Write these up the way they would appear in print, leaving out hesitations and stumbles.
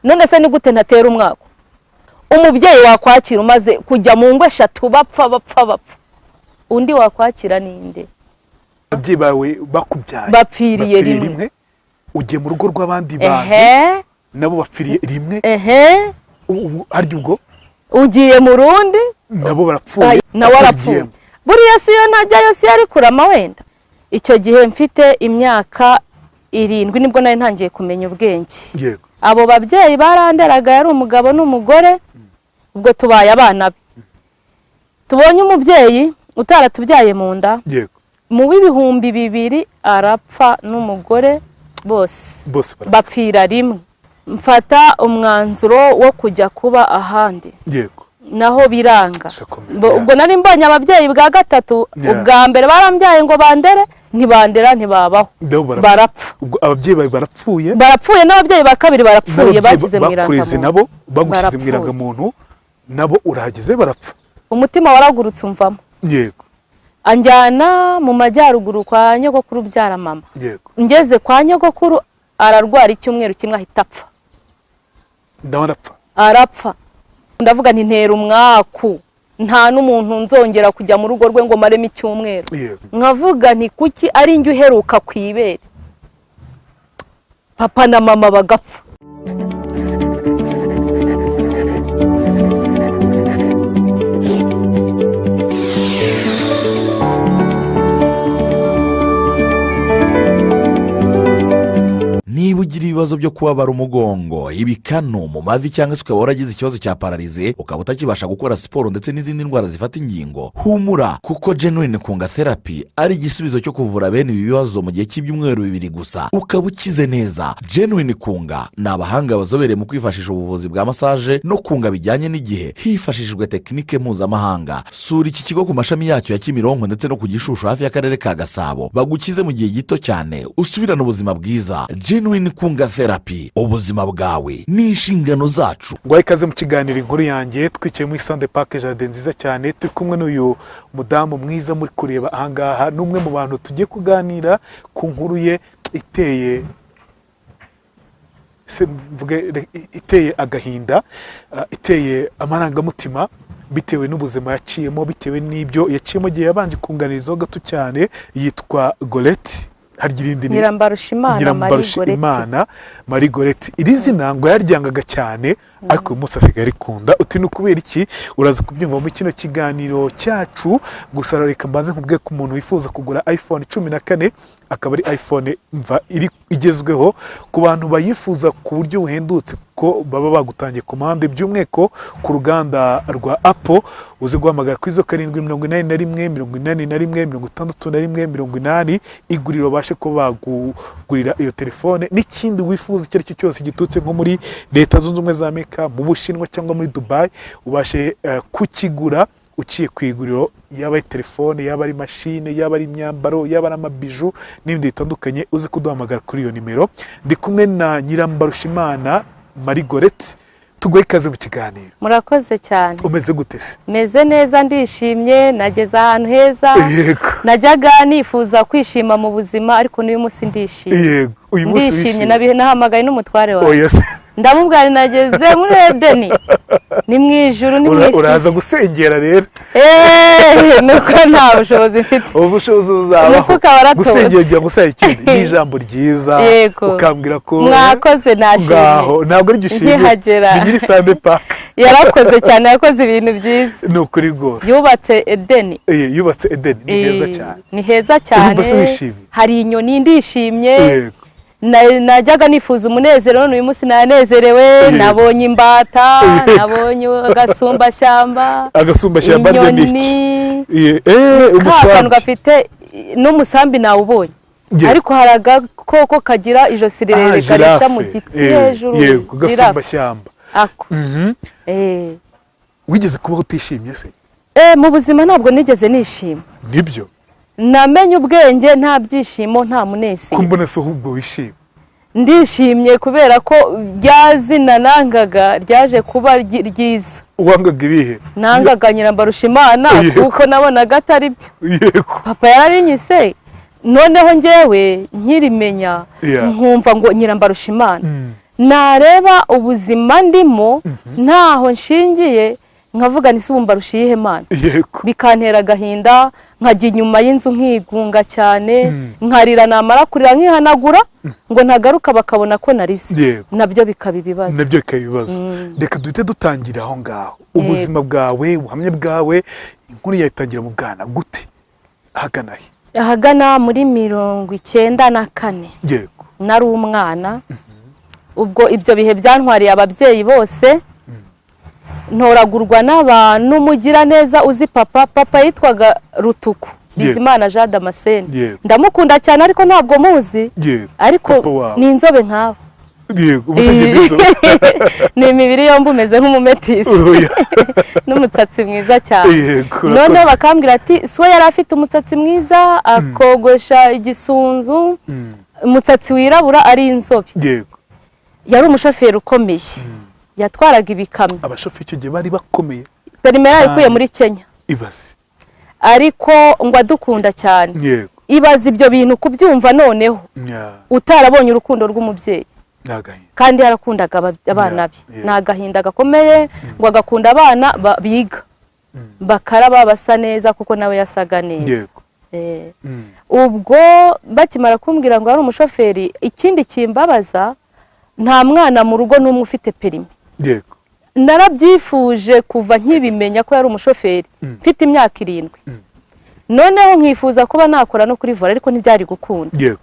None se ni gute ntatera umwaka? Umubyeyi wakwakira umaze kujya mu ngo eshatu bapfa bapfa bapfa, undi wakwakira ninde? Ababyeyi bawe bakubyaye bapfiriye rimwe, ugiye mu rugo rw'abandi bantu nabo bapfiriye rimwe, harya ubwo ugiye mu rundi nabo barapfuye, nawe arapfuye. Buriya si yo ntajyayo, si yari kurama wenda. Icyo gihe mfite imyaka 7 nibwo nari ntangiye kumenya ubwenge. Yego. Abo babyeyi baranderaga, yari umugabo n'umugore, ubwo tubaye abana be. Tubonye umubyeyi utaratubyaye mu nda. Yego. Mu 2000 arapfa n'umugore, bose bapfira rimwe. Mfata umwanzuro wo kujya kuba ahandi. Yego. Naho biranga. Ubwo nari mbonye ababyeyi bwa gatatu, ubwa mbere barambyaye ngo bandere, ntibandera ntibabaho, barapfa. Ubwo ababyeyi bawe barapfuye, barapfuye n'ababyeyi ba kabiri barapfuye, bakize mu irangamuntu, nabo bagushyize mu irangamuntu, nabo urahageze barapfa. Umutima waragurutse umvamo. Yego. Anjyana mu majyaruguru kwa nyogokuru byara mama. Yego. Ngeze kwa nyogokuru ararwara icyumweru kimwe ahita apfa. Ndawe arapfa. Arapfa. Ndavuga nti ntera umwaku, nta n'umuntu nzongera kujya mu rugo rwe ngo mareme icyumweru. Nkavuga nti kuki ari njye uheruka ku ibere, papa na mama bagapfa. Niba ugira ibibazo byo kubabara umugongo, ibikanu mu mavi, cyangwa se ukaba waragize ikibazo cya pararize, ukaba utakibasha gukora siporo ndetse n'izindi ndwara zifata ingingo, humura kuko Genuine Kunga Therapy ari igisubizo cyo kuvura bene ibi bibazo mu gihe cy'ibyumweru 2 gusa, ukaba ukize neza. Genuine Kunga ni abahanga bazobereye mu kwifashisha ubuvuzi bwa massage no kunga bijyanye n'igihe hifashishijwe tekinike mpuzamahanga. Sura iki kigo ku mashami yacyo ya Kimironko ndetse no ku Gishushu hafi y'akarere ka Gasabo, bagukize mu gihe gito cyane usubirane ubuzima bwiza. Genuine Kunga Therapy, ubuzima bwawe ni inshingano zacu. Ngo ikaze mu kiganiro Inkuru Yanjye, twicaye muri Sunday Park Jardin nziza cyane, turi kumwe n'uyu mudamu mwiza muri kureba ahangaha, n'umwe mu bantu tugiye kuganira ku nkuru ye iteye se mvuge iteye agahinda, iteye amarangamutima bitewe n'ubuzima yaciyemo, bitewe n'ibyo yaciyemo gihe yabanje kunganirizaho gato cyane. Yitwa Goreti. Nyirambarushimana Marie Goreti. Iri zina ngo yaryangaga cyane, ariko uyu munsi asigaye arikunda. Uti ni ukubera iki? Uraza kubyumva muri kino kiganiro cyacu. Gusa reka mbanze nkubwiye ko umuntu wifuza kugura iPhone 14, akaba ari iPhone mva iri igezweho ku bantu bayifuza ku buryo buhendutse, ko baba bagutangiye komande by'umweko ku ruganda rwa Apple, uze guhamagara kuri 0781 81 61 80, iguriro bashe ko bagugurira iyo telefone n'ikindi wifuza icyo ari cyo cyose gitutse nko muri Leta Zunze Ubumwe za Amerika, mu Bushinwa cyangwa muri Dubai, ubashe kukigura uciye ku iguriro, yaba ari telefone, yaba ari mashine, yaba ari imyambaro, yaba ari amabiju n'ibindi bitandukanye. Uze kuduhamagara kuri iyo nimero. Ndi kumwe na Nyirambarushimana Marie Goreti, tuguhe ikaze mu kiganiro. Murakoze cyane. Umeze gute se? Meze neza, ndishimye, nageze ahantu heza. Yego. Najyaga nifuza kwishima mu buzima, ariko n'uyu munsi ndishimye. Yego, uyu munsi ndishimye, nahamagaye n'umutware wawe. Oya se. Ndamubwira nageze muri Edeni, ni mu ijuru, ni mu isi. Uraza gusengera rero. Nuko nta bushobozi mfite. Ubushobozi buzabaho. Gusengera ujya gusaba ikindi ni ijambo ryiza, ukambwira ko mwakoze, nashimye. Ngaho ntabwo ari gishimye. Ni nyiri Sunday Park. Yarakoze cyane, yakoze ibintu byiza. Ni ukuri rwose. Yubatse Edeni. Yubatse Edeni, ni heza cyane. Ni heza cyane. Hari inyoni, ndishimye. Najyaga nifuza umunezero, none uyu munsi nanezerewe. Nabonye imbata, nabonye agasumbashyamba. Agasumbashyamba ryo ni iki? Umusambi gafite n'umusambi nawubonye, ariko hari agakoko kagira ijosi rirerire karisha mu giti hejuru. Yego, agasumbashyamba. Ako. Wigeze kubaho utishimye se? Mu buzima ntabwo nigeze nishima. Nibyo. Namenye ubwenge nta byishimo, nta munezero. Kumbona se ahubwo wishimye? Ndishimye kubera ko rya zina nangaga ryaje kuba ryiza. Wangaga ibihe? Nangaga Nyirambarushimana kuko nabonaga atari byo. Yego. Papa yararinyise, noneho njyewe nkirimenya nkumva ngo Nyirambarushimana. Nareba ubuzima ndimo ntaho nshingiye, nkavuga nti se ubu mbarusha iyihe Mana? Bikantera agahinda, nkajya inyuma y'inzu nkigunga cyane, nkarira, namara kurira nkihanagura ngo ntagaruka bakabona ko narize, nabyo bikaba ibibazo. Nabyo bikaba ibibazo. Reka duhite dutangira aho ngaho. Ubuzima bwawe, ubuhamya bwawe, inkuru yatangira mu bwana gute? Ahagana he? Ahagana muri 94. Yego. Nari umwana. Ubwo ibyo bihe byantwariye ababyeyi bose. Ntoragurwa n'abantu mugira neza uzi papa. Papa yitwaga Rutuku Bizimana Jean Damascene. Ndamukunda cyane ariko ntabwo muzi. Ariko ni inzobe nkawe. Ni imibiri yombi, umeze nk'umumetisi n'umutsatsi mwiza cyane. Noneho bakambwira ati so yari afite umutsatsi mwiza, akogosha igisunzu, umutsatsi wirabura, ari inzobe. Yari umushoferi ukomeye, yatwaraga ibikamyo. Abashoferi icyo gihe bari bakomeye. Perime yarayikuye muri Kenya. Ibaze. Ariko ngo adukunda cyane. Ibaze ibyo bintu kubyumva noneho utarabonye urukundo rw'umubyeyi. Kandi yarakundaga abana be. Ni agahinda gakomeye, ngo agakunda abana biga bakaraba basa neza kuko nawe yasaga neza. Ubwo bakimara kumbwira ngo ari umushoferi, ikindi kimbabaza nta mwana mu rugo n'umwe ufite perime. Yego. Narabyifuje kuva nkibimenya ko yari umushoferi mfite imyaka 7. Noneho nkifuza kuba nakora no kuri vola, ariko ntibyari gukunda. Yego.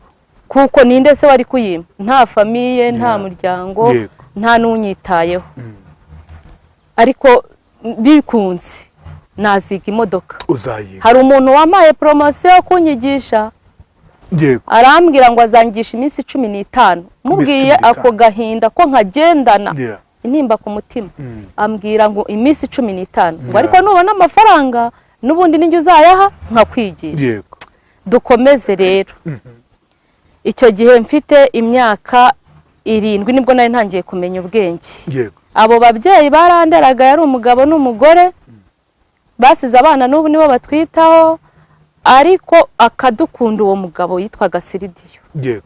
Kuko ninde se wari kuyima? Nta famiye, nta muryango, nta n'unyitayeho. Ariko bikunze naziga imodoka. Uzayiga. Hari umuntu wamaye promotion yo kunyigisha. Yego. Arambwira ngo azangisha iminsi 15. Mubwiye ako gahinda ko nkagendana intimba ku mutima. Ambwira ngo iminsi 15. Ngo ariko nubona amafaranga nubundi ninjye uzayaha nkakwigisha. Yego. Dukomeze rero. Icyo gihe mfite imyaka 7 nibwo nari ntangiye kumenya ubwenge. Yego. Abo babyeyi baranderaga, yari umugabo n'umugore, basize abana n'ubu nibo batwitaho, ariko akadukunda. Uwo mugabo yitwaga Siridiyo. Yego.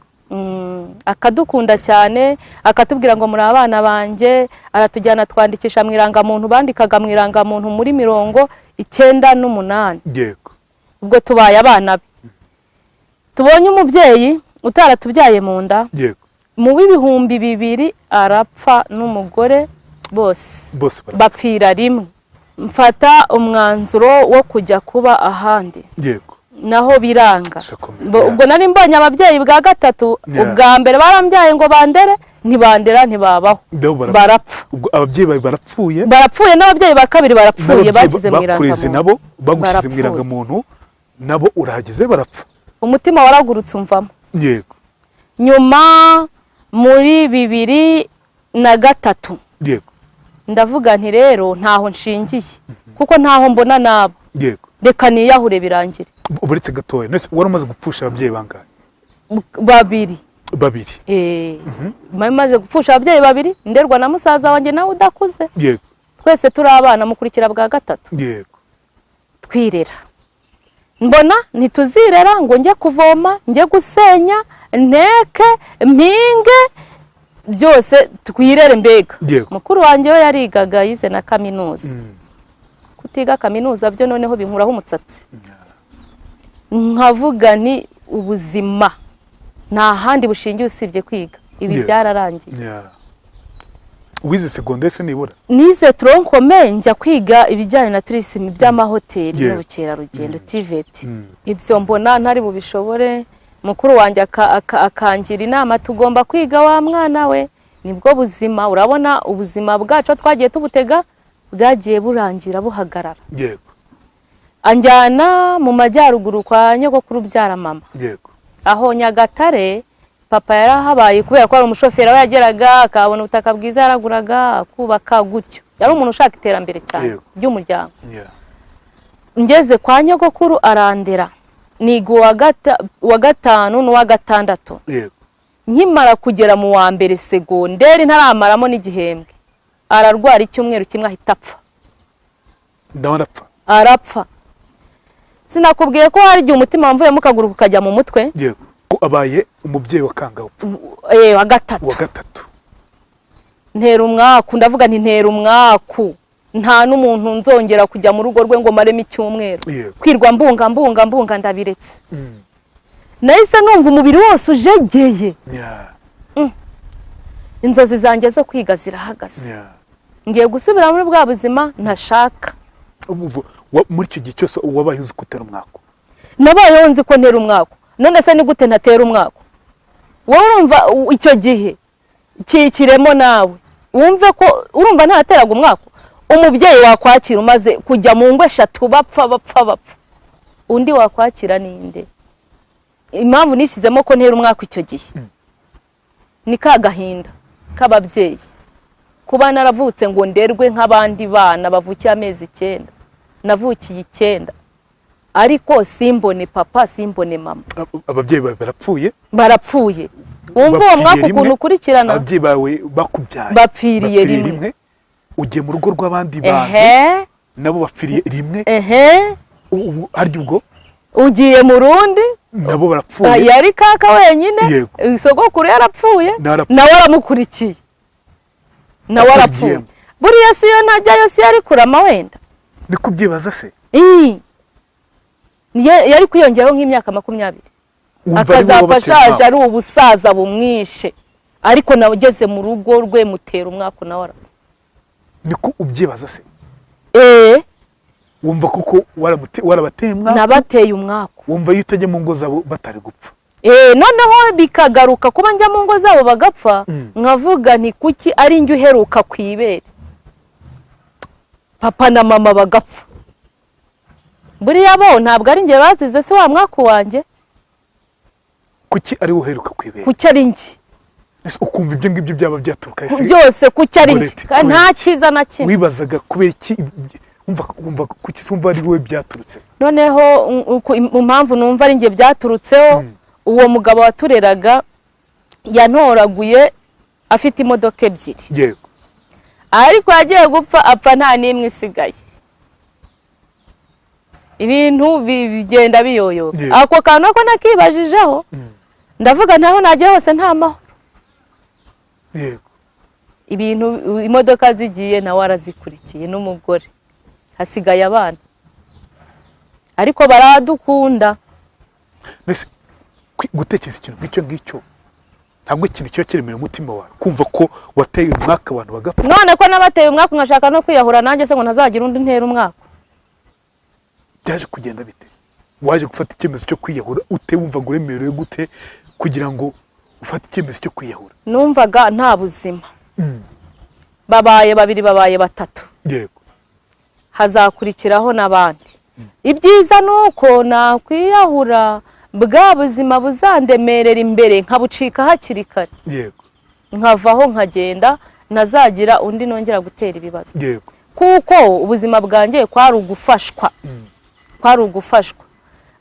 Akadukunda cyane, akatubwira ngo muri abana banjye, aratujyana twandikisha mu irangamuntu, bandikaga mu irangamuntu muri 98. Yego. Ubwo tubaye abana be. Tubonye umubyeyi utaratubyaye mu nda. Yego. Mu 2000 arapfa n'umugore, bose bapfira rimwe. Mfata umwanzuro wo kujya kuba ahandi. Yego. Naho biranga. Ubwo nari mbonye ababyeyi bwa gatatu, ubwa mbere barambyaye ngo bandere, ntibandera, ntibabaho, barapfa. Ubwo ababyeyi bawe barapfuye? Barapfuye, n'ababyeyi ba kabiri barapfuye, bashyize mu irangamuntu. Nabo bagushyize mu irangamuntu, nabo urahageze barapfa. Umutima waragurutse umvamo. Yego. Nyuma muri 2003. Yego. Ndavuga nti rero ntaho nshingiye kuko ntaho mbona nabo. Yego. Reka niyahure birangire. Uretse gatoya, nese wari umaze gupfusha ababyeyi bangahe? Babiri. Babiri. Maze gupfusha ababyeyi babiri, nderwa na musaza wanjye nawe udakuze. Yego. Twese turi abana, mukurikira bwa gatatu. Yego. Twirera. Mbona ntituzirera ngo njye kuvoma, njye gusenya, nteke, mpinge, byose twirere mbega. Mukuru wanjye we yarigaga, yize na kaminuza. Kutiga kaminuza byo noneho binkuraho umutsatsi. Nkavuga ni ubuzima nta handi bushingiye usibye kwiga. Ibi byararangiye. Wize secondaire se nibura? Nize tronc commun, njya kwiga ibijyanye na tourisme by'amahoteli n'ubukerarugendo, TVET. Ibyo mbona ntari bubishobore. Mukuru wanjye akangira inama, tugomba kwiga wa mwana we, nibwo buzima. Urabona ubuzima bwacu twagiye tubutega bwagiye burangira buhagarara. Yego. Anjyana mu majyaruguru kwa nyogokuru byara mama. Yego. Aho Nyagatare papa yarahabaye kubera ko ari umushoferi, aho yageraga akabona ubutaka bwiza yaraguraga akubaka gutyo. Yari umuntu ushaka iterambere cyane ry'umuryango. Ngeze kwa nyogokuru arandera. Niga uwa 5 n'uwa 6. Yego. Nkimara kugera mu wa mbere segonderi ntaramaramo n'igihembwe, ararwara icyumweru kimwe ahita apfa. Ndabona apfa. Arapfa. Sinakubwiye ko hari igihe umutima wamvuyemo ukaguruka ukajya mu mutwe? Yego. Abaye umubyeyi wa kangahe upfa? Wa gatatu. Wa gatatu. Ntera umwaku, ndavuga nti ntera umwaku, nta n'umuntu nzongera kujya mu rugo rwe ngo maremo icyumweru. Kwirwa mbunga mbunga mbunga ndabiretse. Nahise numva umubiri wose ujegeye. Inzozi zanjye zo kwiga zirahagaze. Ngiye gusubira muri bwa buzima ntashaka. Muri icyo gihe cyose wabaye uzi ko utera umwaku? Nabayeho nzi ko ntera umwaku. None se ni gute ntatera umwaku? Wowe urumva icyo gihe kikiremo nawe wumve ko urumva ntateraga umwaku. Umubyeyi wakwakira umaze kujya mu ngo 3 bapfa bapfa bapfa, undi wakwakira ninde? Impamvu nishyizemo ko ntera umwaku icyo gihe ni ka gahinda k'ababyeyi, kuba naravutse ngo nderwe nk'abandi bana bavukiye amezi 9, navukiye 9, ariko simbone papa simbone mama. Ababyeyi bawe barapfuye? Barapfuye. Wumva uwo mwaka ukuntu ukurikirana? Ababyeyi bawe bakubyaye bapfiriye rimwe, ugiye mu rugo rw'abandi bantu nabo bapfiriye rimwe, harya ubwo ugiye mu rundi nabo barapfuye. Yari kaka wenyine, sogokuru yarapfuye nawe aramukurikiye, nawe arapfuye. Buriya si yo ntajyayo, si yari kurama wenda. Ni kubyibaza se? Yari kwiyongeraho nk'imyaka 20, akazapfa ashaje ari ubusaza bumwishe, ariko nawe ugeze mu rugo rwe mutera umwaka nawe arapfa. Niko ubyibaza se? Wumva kuko warabateye umwaku? Nabateye umwaku. Wumva iyo utajya mu ngo zabo batari gupfa? Noneho bikagaruka kuba njya mu ngo zabo bagapfa, nkavuga nti kuki ari njye uheruka ku ibere, papa na mama bagapfa. Buriya bo ntabwo ari njye bazize, se wa mwaku wanjye. Kuki ari uheruka ku ibere? Kuki ari njye? Ukumva ibyo ngibyo byaba byaturuka ese byose kuki ari njye? Nta cyiza na kimwe. Wibazaga kubera iki? Umva kuki umva ari wowe byaturutse? Noneho impamvu numva ari njye byaturutseho, uwo mugabo watureraga yantoraguye afite imodoka 2. Yego. Ariko yagiye gupfa apfa nta n'imwe isigaye. Ibintu bigenda biyoyoka. Ako kantu ko nakibajijeho, ndavuga ntaho najya hose nta mahoro. Yego. Ibintu imodoka zigiye nawe arazikurikiye n'umugore, hasigaye abana, ariko baradukunda. Mbese gutekereza ikintu nk'icyo ngicyo ntabwo ikintu cyo kiremera umutima wawe, kumva ko wateye umwaka abantu bagapfa? None ko nabateye umwaka nkashaka no kwiyahura nanjye se ngo ntazagira undi ntera umwaka. Byaje kugenda bite? Waje gufata icyemezo cyo kwiyahura ute? Wumva ngo uremerewe gute kugira ngo ufate icyemezo cyo kwiyahura? Numvaga nta buzima. Babaye 2 babaye 3. Yego. Hazakurikiraho n'abandi. Ibyiza nuko nakwiyahura bwa buzima buzandemerera imbere nkabucika hakiri kare. Yego. Nkavaho nkagenda nazagira undi nongera gutera ibibazo. Yego. Kuko ubuzima bwanjye kwari ugufashwa. Kwari ugufashwa.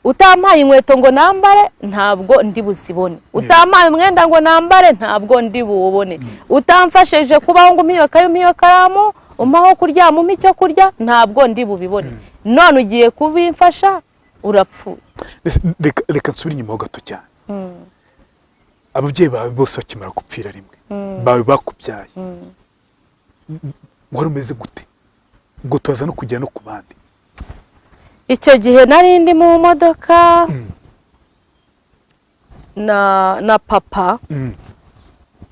Utampaye inkweto ngo nambare ntabwo ndi buzibone. Utampaye umwenda ngo nambare ntabwo ndi buwubone. Utamfashije kubaho ngo umpe ikayi umpe ikaramu, umpaho kuryama umpe icyo kurya ntabwo ndi bubibone. None ugiye kubimfasha urapfuye. Reka nsubire inyuma gato cyane. Ababyeyi bawe bose bakimara gupfira rimwe, bawe bakubyaye, wari umeze gute? Ubwo tuza no kujya no ku bandi. Icyo gihe nari ndi mu modoka na papa.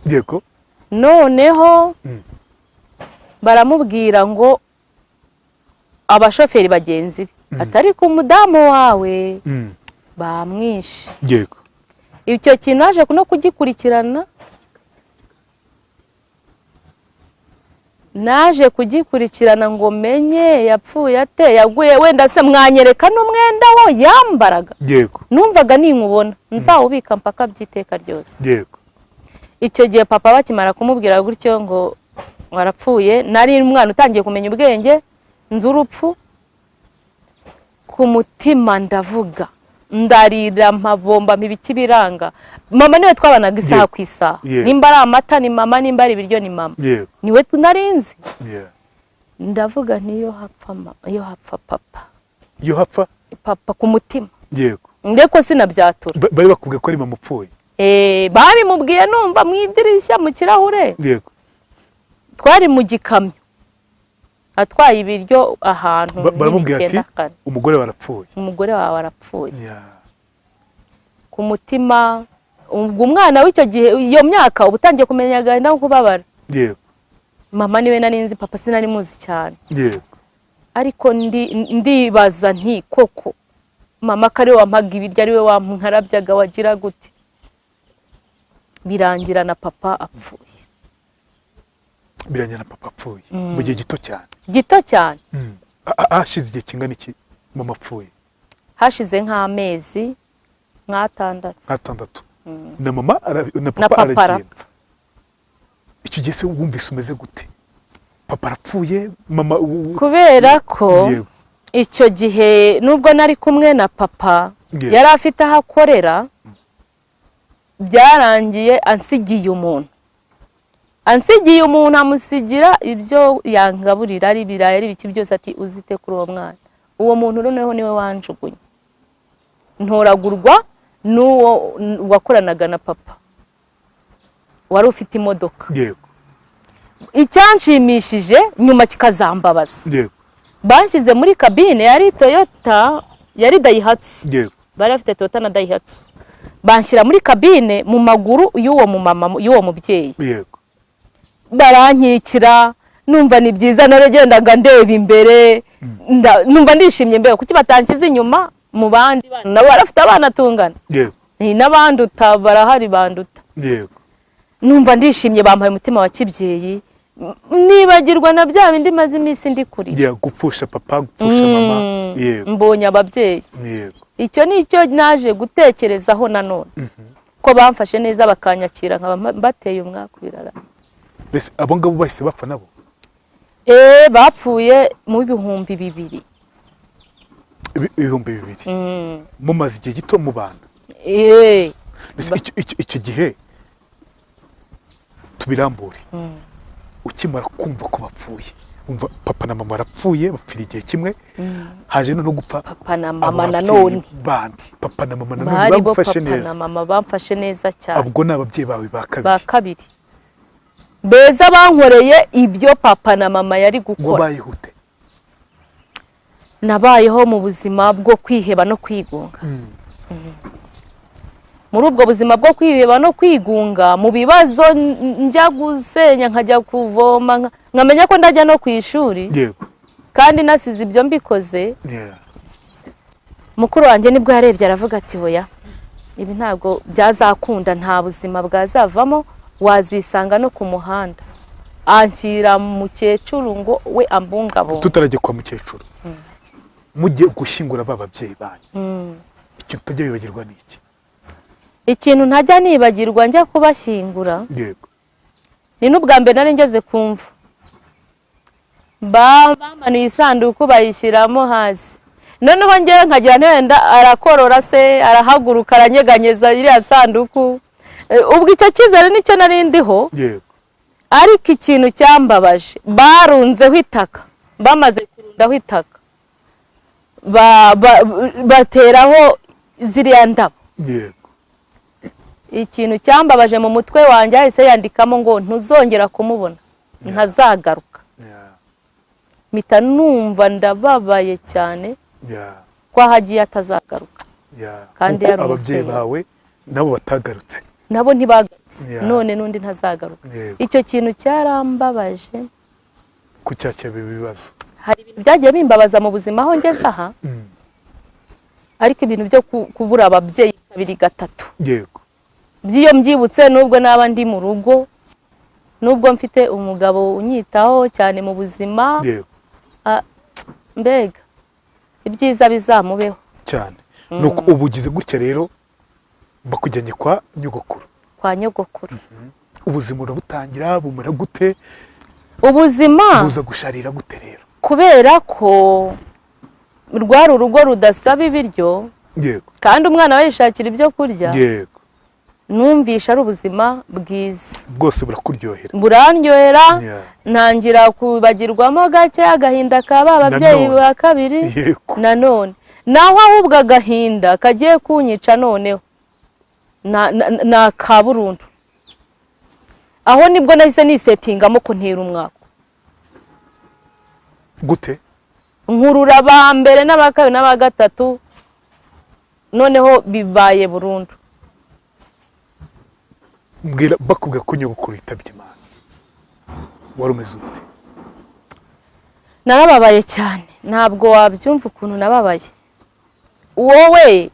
Yego. Noneho baramubwira ngo abashoferi bagenzi be atari ku mudamu wawe bamwishe. Yego. Icyo kintu naje no kugikurikirana, naje kugikurikirana ngo menye yapfuye ate, yaguye wenda se mwanyereka n'umwenda wo yambaraga. Yego. Numvaga ninkubona nzawubika mpaka byiteka ryose. Yego. Icyo gihe papa bakimara kumubwira gutyo ngo warapfuye, nari umwana utangiye kumenya ubwenge, nzi urupfu ku mutima ndavuga, ndarira mpabomba mpibiki biranga. Mama niwe twabanaga isaha ku isaha, nimba ari amata ni mama, nimba ari ibiryo ni mama, niwe tunarinzi. Ndavuga ntiyo hapfa mama, iyo hapfa papa, iyo hapfa papa ku mutima. Yego. Ndeko sinabyatura. Bari bakubwiye ko ari mama upfuye? Babimubwiye numva mu idirishya mu kirahure. Yego. Twari mu gikamyo atwaye ibiryo ahantu. Baramubwira ati umugore warapfuye, umugore wawe arapfuye. Ku mutima ubwo umwana w'icyo gihe iyo myaka uba utangiye kumenya agahinda no kubabara. Yego. Mama niwe nari nzi, papa sinari muzi cyane. Yego. Ariko ndibaza nti koko mama kare wampaga ibiryo ari we wamparabyaga wagira gute? Birangira na papa apfuye. Birangira na papa apfuye mu gihe gito cyane. Gito cyane. Hashize igihe kingana iki mama apfuye? Hashize nk'amezi nk'atandatu. Nk'atandatu. Na mama na papa aragenda. Icyo gihe se wumvise umeze gute? Papa arapfuye, mama. Kubera ko icyo gihe nubwo nari kumwe na papa yari afite aho akorera, byarangiye ansigiye umuntu. Ansigiye umuntu amusigira ibyo yangaburira, ari ibirayi ari ibiki byose, ati uzite kuri uwo mwana. Uwo muntu noneho niwe wanjugunye. Ntoragurwa n'uwo wakoranaga na papa wari ufite imodoka. Yego. Icyanshimishije nyuma kikazambabaza. Yego. Banshyize muri kabine yari Toyota, yari Daihatsu. Yego. Bari bafite Toyota na Daihatsu. Banshyira muri kabine mu maguru y'uwo mumama, y'uwo mubyeyi. Yego. Barankikira, numva ni byiza, naragendaga ndeba imbere, numva ndishimye mbega kuki batankiza inyuma mu bandi bana, nabo barafite abana tungana. Yego. Ni n'abanduta barahari banduta. Yego. Numva ndishimye, bampaye umutima wa kibyeyi, nibagirwa na bya bindi maze iminsi ndi kurira. Yeah, gupfusha papa, gupfusha mama. Yego. Mbonye ababyeyi. Yego. Icyo nicyo naje gutekerezaho nanone. Ko bamfashe neza bakanyakira nkaba mbateye umwaka birara. Bese abo ngabo bahise bapfa nabo? Bapfuye mu 2000. 2000. Mumaze igihe gito mubana. Bese icyo gihe tubirambure. Ukimara kumva ko bapfuye, umva papa na mama barapfuye, bapfira igihe kimwe, haje no gupfa papa na mama nanone bandi. Papa na mama nanone bamfashe neza. Papa na mama bamfashe neza cyane. Ubwo n'ababyeyi bawe ba kabiri. Ba kabiri. Beza bankoreye ibyo papa na mama yari gukora. Wabayihute? Nabayeho mu buzima bwo kwiheba no kwigunga. Muri ubwo buzima bwo kwiheba no kwigunga, mu bibazo njya gusenya nkajya kuvoma, nkamenya ko ndajya no ku ishuri. Yego. Kandi nasize ibyo mbikoze. Mukuru wanjye nibwo yarebye aravuga ati hoya, ibi ntabwo byazakunda, nta buzima bwazavamo, wazisanga no ku muhanda. Anshyira mukecuru ngo we ambungabunga. Tutarajya kwa mukecuru, mujye gushyingura ba babyeyi banyu, ikintu utajya wibagirwa ni iki? Ikintu ntajya nibagirwa njya kubashyingura. Yego. Ni n'ubwa mbere nari ngeze kumva bamanuye isanduku bayishyiramo hasi, noneho ngewe nkagira wenda arakorora se, arahaguruka, aranyeganyeza iriya sanduku. Ubwo icyo cyizere nicyo nari ndiho. Yego. Ariko ikintu cyambabaje, barunzeho itaka, bamaze kurundaho itaka bateraho ziriya ndabo. Yego. Ikintu cyambabaje mu mutwe wanjye hahise yandikamo ngo ntuzongera kumubona, ntazagaruka. Mpita numva ndababaye cyane ko ahagiye atazagaruka. Kandi ababyeyi bawe nabo batagarutse. Nabo ntibagarutse. None n'undi ntazagaruka. Icyo kintu cyarambabaje. Kucyakira ibibazo. Hari ibintu byagiye bimbabaza mu buzima aho ngeze aha. Ariko ibintu byo kubura ababyeyi kabiri gatatu. Yego. Byiyo mbyibutse nubwo naba ndi mu rugo, nubwo mfite umugabo unyitaho cyane mu buzima. Yego. Mbega ibyiza bizamubeho cyane. Nuko ubugize gutya rero bakujyanye kwa nyogokuru. Kwa nyogokuru. Ubuzima urabutangira bumera gute? Ubuzima buza gusharira gute rero? Kubera ko rwari urugo rudasaba ibiryo. Yego. Kandi umwana we yishakira ibyo kurya. Yego. Numvisha ari ubuzima bwiza bwose burakuryohera, burandyohera. Ntangira kubagirwamo gake agahinda ka ba babyeyi ba kabiri. Nanone naho ahubwo agahinda kagiye kunyica noneho na kaburundu. Aho nibwo nahise nisetingamo ko ntera umwaka. Gute? Nkurura aba mbere n'aba kabiri n'aba gatatu, noneho bibaye burundu. Mbwira, bakubwira ko nyogokuru yitabye Imana, wari umeze ute? Narababaye cyane, ntabwo wabyumva ukuntu nababaye. Wowe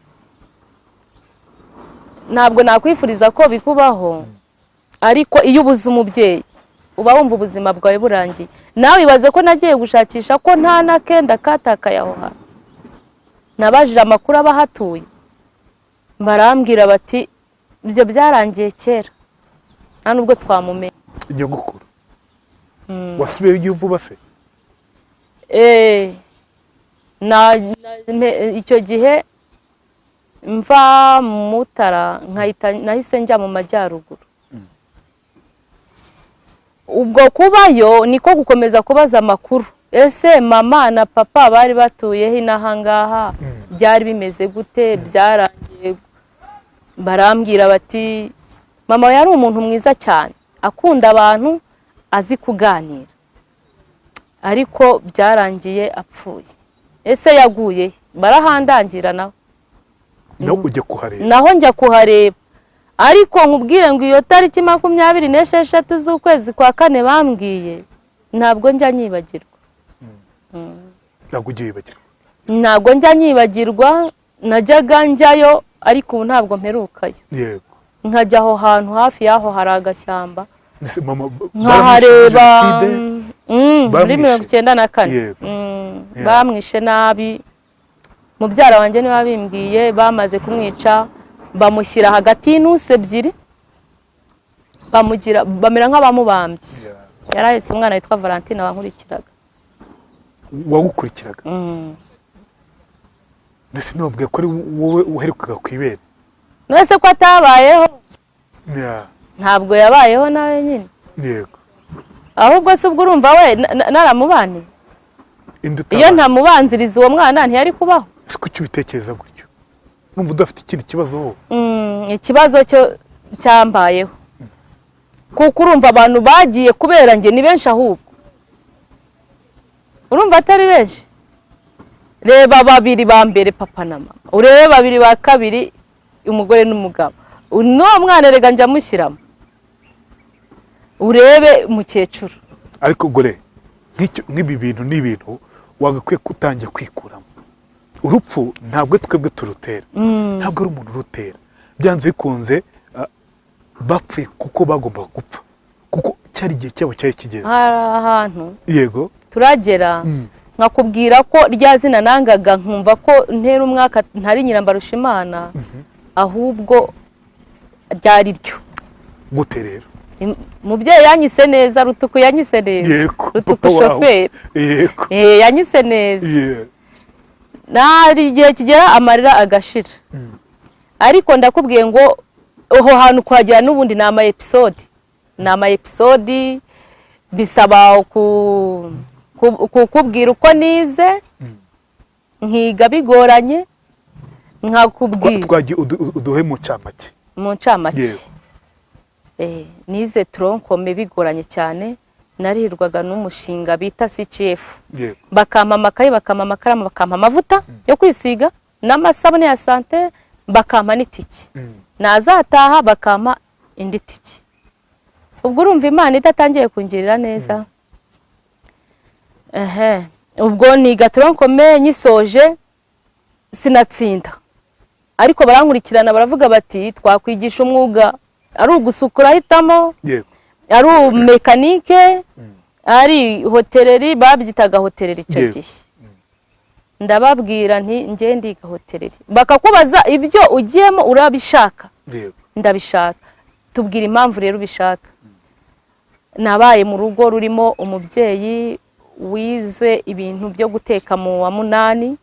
ntabwo nakwifuriza ko bikubaho, ariko iyo ubuze umubyeyi uba wumva ubuzima bwawe burangiye. Nawe ibaze ko nagiye gushakisha ko nta n'akenda katakaye aho hantu. Nabajije amakuru abahatuye, barambwira bati ibyo byarangiye kera, nta nubwo twamumenye. Nyogokuru wasubiyeyo vuba se? Icyo gihe mva Mutara nkahita nahise njya mu majyaruguru. Ubwo kubayo niko gukomeza kubaza amakuru, ese mama na papa bari batuye he n'ahangaha, byari bimeze gute, byarangiye? Barambwira bati mama yari umuntu mwiza cyane, akunda abantu, azi kuganira, ariko byarangiye apfuye. Ese yaguye? Barahandangira naho. Naho ujya kuhareba? Naho njya kuhareba, ariko nkubwire ngo iyo tariki 26 z'ukwezi kwa kane bambwiye, ntabwo njya nyibagirwa. Ntabwo ujya wibagirwa? Ntabwo njya nyibagirwa, najyaga njyayo ariko ubu ntabwo mperukayo. Yego. Nkajya aho hantu hafi y'aho hari agashyamba Ese mama nkahareba. Jenoside? Muri 94. Yego. Bamwishe nabi, mubyara wanjye niwe wabimbwiye. Bamaze kumwica bamushyira hagati y'intusi ebyiri, bamugira bamera nk'abamubambye. Yari ahetse umwana witwa Valentine wankurikiraga. Wagukurikiraga? Mbese ntiwabwiye ko ari wowe uherukaga ku ibere? None ko atabayeho? Yeah. Ntabwo yabayeho nawe nyine. Yego. Ahubwo se ubwo urumva we naramubaniye? Indi Iyo utabana. ntamubanziriza uwo mwana ntiyari kubaho. Ese kuki ubitekereza gutyo? Numva udafite ikindi kibazo wowe. Ikibazo cyo cyambayeho, kuko urumva abantu bagiye kubera njye ni benshi, ahubwo urumva atari benshi. Reba babiri ba mbere, papa na mama, urebe babiri ba kabiri, umugore n'umugabo, n'uwo mwana rega njya amushyiramo, urebe umukecuru. Ariko gore nk'ibi bintu ni ibintu wagakwiye kutangira kwikuramo. Urupfu ntabwo twebwe turutera, ntabwo ari umuntu urutera. Byanze bikunze bapfuye kuko bagombaga gupfa, kuko cyari igihe cyabo cyari kigeze. Hari ahantu Yego. turagera nkakubwira ko rya zina nangaga, nkumva ko ntera umwaka ntari Nyirambarushimana, ahubwo ryari ryo. Gute rero? Mubyeyi yanyise neza, Rutuku yanyise neza. Yego. Rutuku Papa wawe. shoferi. Yego. Yanyise neza. Yeah. Nari igihe kigera amarira agashira, ariko ndakubwiye ngo aho hantu kuhagera n'ubundi ni ama episode, ni ama episode bisaba kukubwira uko nize, nkiga bigoranye, nkakubwira. Twagiye uduhe mu ncamake. Mu ncamake. Yego. Nize tronc commun bigoranye cyane, narihirwaga n'umushinga bita CCF. Yego. Bakampa amakayi, bakampa amakaramu, bakampa amavuta yo kwisiga n'amasabune ya sante, bakampa n'itiki. Nazataha bakampa indi tiki. Ubwo urumva Imana idatangiye kungirira neza. Ehe, ubwo niga tronc commun nyisoje sinatsinda, ariko barankurikirana baravuga bati twakwigisha umwuga, ari ugusukura ahitamo, Yego. ari mekanike, ari hoteleri, babyitaga hoteleri icyo Yego. gihe. Ndababwira nti njye ndiga hoteleri. Bakakubaza ibyo ugiyemo urabishaka? Yego. Ndabishaka. Tubwira impamvu rero ubishaka. Nabaye mu rugo rurimo umubyeyi wize ibintu byo guteka mu wa 8,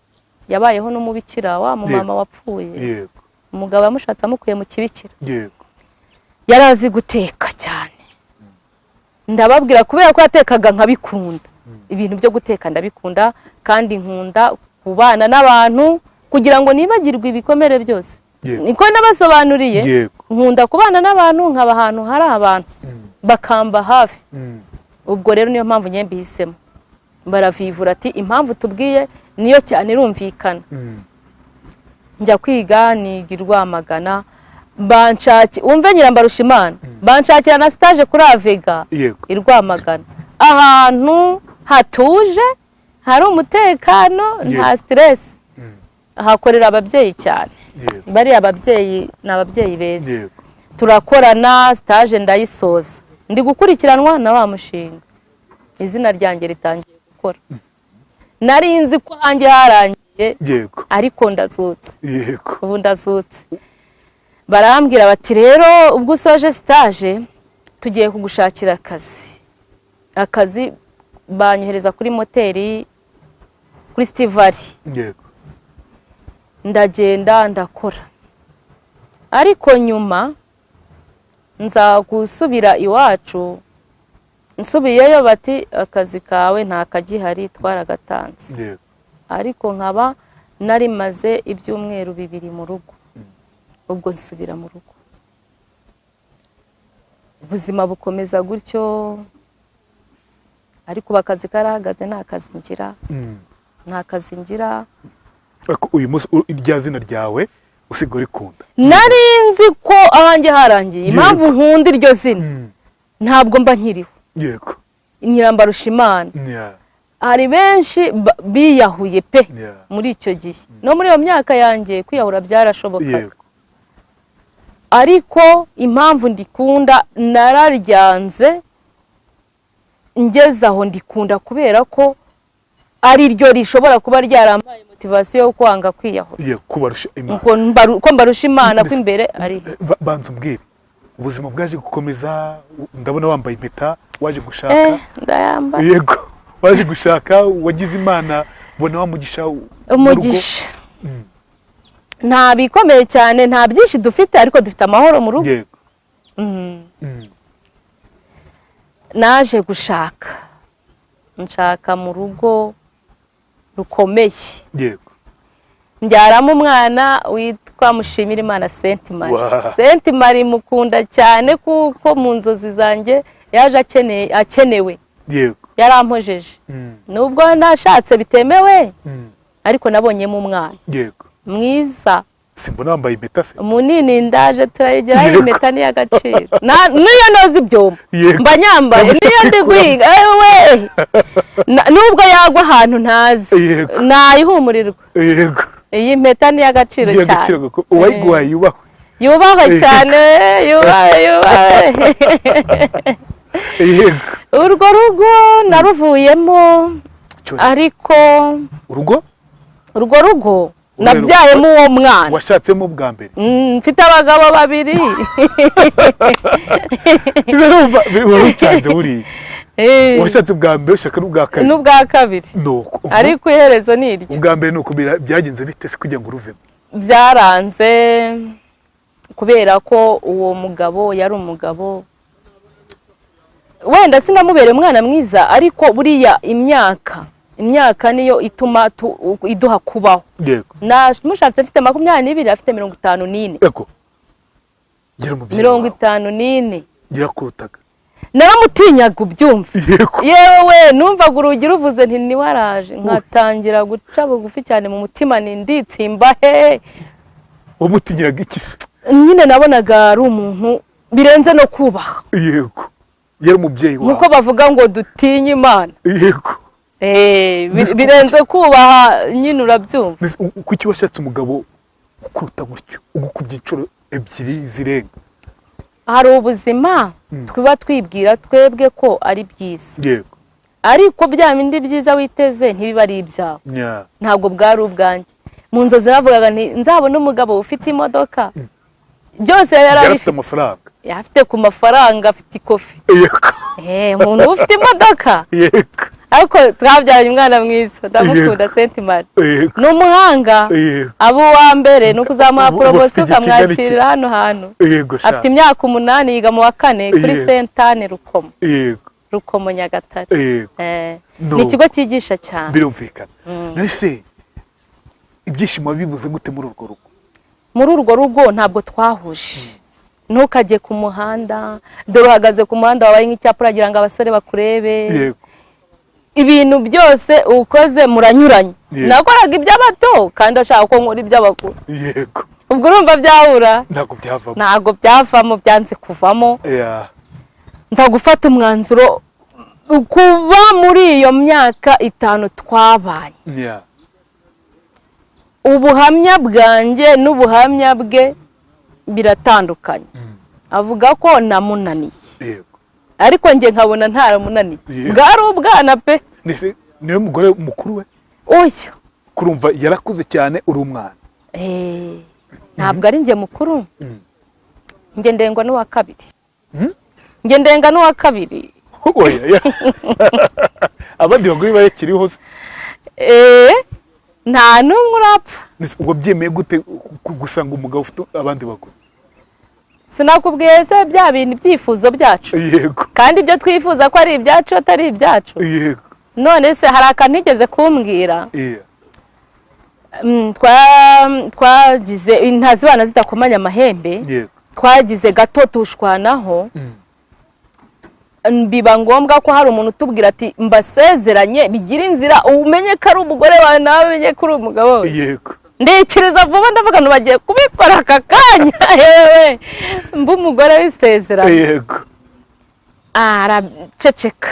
yabayeho n'umubikira wa mumama wapfuye. Yego. Umugabo yamushatse amukuye mu kibikira. Yego. Yari azi guteka cyane. Ndababwira kubera ko yatekaga nkabikunda. Ibintu byo guteka ndabikunda, kandi nkunda kubana n'abantu kugira ngo nibagirwe ibikomere byose. Yego. Niko nabasobanuriye. Yego. Nkunda kubana n'abantu, nkaba ahantu hari abantu bakamba hafi. Ubwo rero niyo mpamvu njye mbihisemo. Baravivura ati impamvu tubwiye niyo cyane irumvikana. Njya kwiga niga i Rwamagana, banshaki umve Nyirambarushimana, banshakira na stage kuri Avega i Rwamagana, ahantu hatuje hari umutekano, nta stress, hakorera ababyeyi cyane. Bariya ababyeyi ni ababyeyi beza. Turakorana stage ndayisoza, ndi gukurikiranwa na wa mushinga, izina ryanjye ritangiye gukora. Nari nzi ko hanjye harangiye, ariko ndazutse. Ubu ndazutse. Barambwira bati rero ubwo usoje stage tugiye kugushakira akazi. Akazi banyohereza kuri moteri kuri Stivari. Ndagenda ndakora, ariko nyuma nza gusubira iwacu. Nsubiyeyo bati akazi kawe nta kagihari, twaragatanze. Ariko nkaba nari maze ibyumweru 2 mu rugo. Ubwo nsubira mu rugo, ubuzima bukomeza gutyo, ariko akazi karahagaze, nta kazi ngira, nta kazi ngira. Uyu munsi irya zina ryawe usigaye urikunda? Nari nzi ko ahanjye harangiye. Impamvu nkunda iryo zina, ntabwo mba nkiriho. Yego. Nyirambarushimana. Hari benshi biyahuye pe muri icyo gihe, no muri iyo myaka yanjye kwiyahura byarashobokaga. Ariko impamvu ndikunda, nararyanze ngeze aho ndikunda kubera ko ari ryo rishobora kuba ryarampaye motivasiyo yo kwanga kwiyahura. Ko mbarusha Imana ko imbere ari. Banza umbwire, ubuzima bwaje gukomeza, ndabona wambaye impeta, waje gushaka. Ndayambaye. Yego, waje gushaka, wagize Imana, bona wa mugisha. Umugisha nta bikomeye cyane, nta byinshi dufite, ariko dufite amahoro mu rugo. Yego. Naje gushaka, nshaka mu rugo rukomeye. Yego. Mbyaramo umwana witwa Mushimirimana Sainte Marie. Sainte Marie mukunda cyane kuko mu nzozi zanjye yaje akenewe. Yego. Yarampojeje. Nubwo nashatse bitemewe, ariko nabonyemo umwana. Yego. Mwiza. Simbona wambaye impeta se? Munini, ndaje turayigeraho, impeta ni y'agaciro. Niyo noza ibyombo mba nyambaye, niyo ndi guhinga, ewe nubwo yagwa ahantu ntazi nayihumurirwa. Yego. Iyi mpeta ni y'agaciro cyane. Uwayiguhaye yubahwe. Yubahwe cyane, yubahwe, yubahwe. Yego. Urwo rugo naruvuyemo, ariko urugo? Urwo rugo nabyayemo uwo mwana. Washatsemo bwa mbere? Mfite abagabo babiri. Wari buriya. Washatse bwa mbere, ushaka n'ubwa kabiri? N'ubwa kabiri. Ariko iherezo ni iryo. Ubwa mbere nuko byagenze bite se kugira ngo uruvemo? Byaranze kubera ko uwo mugabo yari umugabo wenda sinamubereye umwana mwiza, ariko buriya imyaka niyo ituma iduha kubaho. Yego. Namushatse mfite 22, afite 54. Yego. 54. Yarakutaga. Naramutinyaga ubyumva. Yego. Yewe numvaga urugi ruvuze nti ni waraje, nkatangira guca bugufi cyane mu mutima ni nditsimba he. Wamutinyiraga iki se? Nyine nabonaga ari umuntu birenze no kubaha. Yego. Yari umubyeyi wawe. Nkuko bavuga ngo dutinye Imana. Yego. Birenze kubaha nyine urabyumva. Kuki washatse umugabo ukuruta gutyo, ugukubye inshuro 2 zirenga? Hari ubuzima tuba twibwira twebwe ko ari byiza. Yego. Ariko bya bindi byiza witeze ntibiba ari ibyawe. Ntabwo bwari ubwanjye. Mu nzozi navugaga nti nzabona umugabo ufite imodoka. Byose yari afite amafaranga. Afite ku mafaranga, afite ikofi. Yego. Umuntu ufite imodoka. Yego. Ariko twabyaranye umwana mwiza, ndamukunda Sainte Marie. Ni umuhanga, abo uwa mbere ni ukuzamuha poromosiyo ukamwakirira hano hantu. Afite imyaka 8, yiga mu wa 4 kuri Sainte Anne Rukomo. Rukomo Nyagatare. Ni ikigo cyigisha cyane. Birumvikana. None ibyishimo bibuze gute muri urwo rugo? Muri urwo rugo ntabwo twahuje. Ntukajye ku muhanda, dore uhagaze ku muhanda wabaye nk'icyapa uragira ngo abasore bakurebe. Yego. Ibintu byose ukoze muranyuranye. Nakoraga iby'abato kandi ashaka ko nkora iby'abakuru. Yego. Ubwo urumva byahura? Ntabwo byavamo. Ntabwo byavamo, byanze kuvamo. Nza gufata umwanzuro kuba muri iyo myaka 5 twabanye. Ubuhamya bwanjye n'ubuhamya bwe biratandukanye. Avuga ko namunaniye. Yego. Ariko njye nkabona ntaramunaniye. Bwari ubwana pe. Nese niwe mugore mukuru we? Oya. Kurumva yarakuze cyane uri umwana. Ntabwo ari njye mukuru. Njye ndengwa n'uwa kabiri. Njye ndenga n'uwa kabiri. Oya. Abandi bagore barekiriho se? Nta n'umwe urapfa. Ubwo byemeye gute gusanga umugabo ufite abandi bagore? Sinakubwiye se bya bintu ibyifuzo byacu. Yego. Kandi ibyo twifuza ko ari ibyacu atari ibyacu. Yego. None se hari akantu nigeze kumbwira? Twagize intazibana zidakomanya amahembe. Yego. Twagize gato tushwanaho. Biba ngombwa ko hari umuntu utubwira ati mbasezeranye bigira inzira umenye ko ari umugore wawe nawe umenye ko uri umugabo we. Yego. Ndikiriza vuba ndavuga ngo bagiye kubikora aka kanya. Yewe mba umugore w'isezerano. Yego. Araceceka.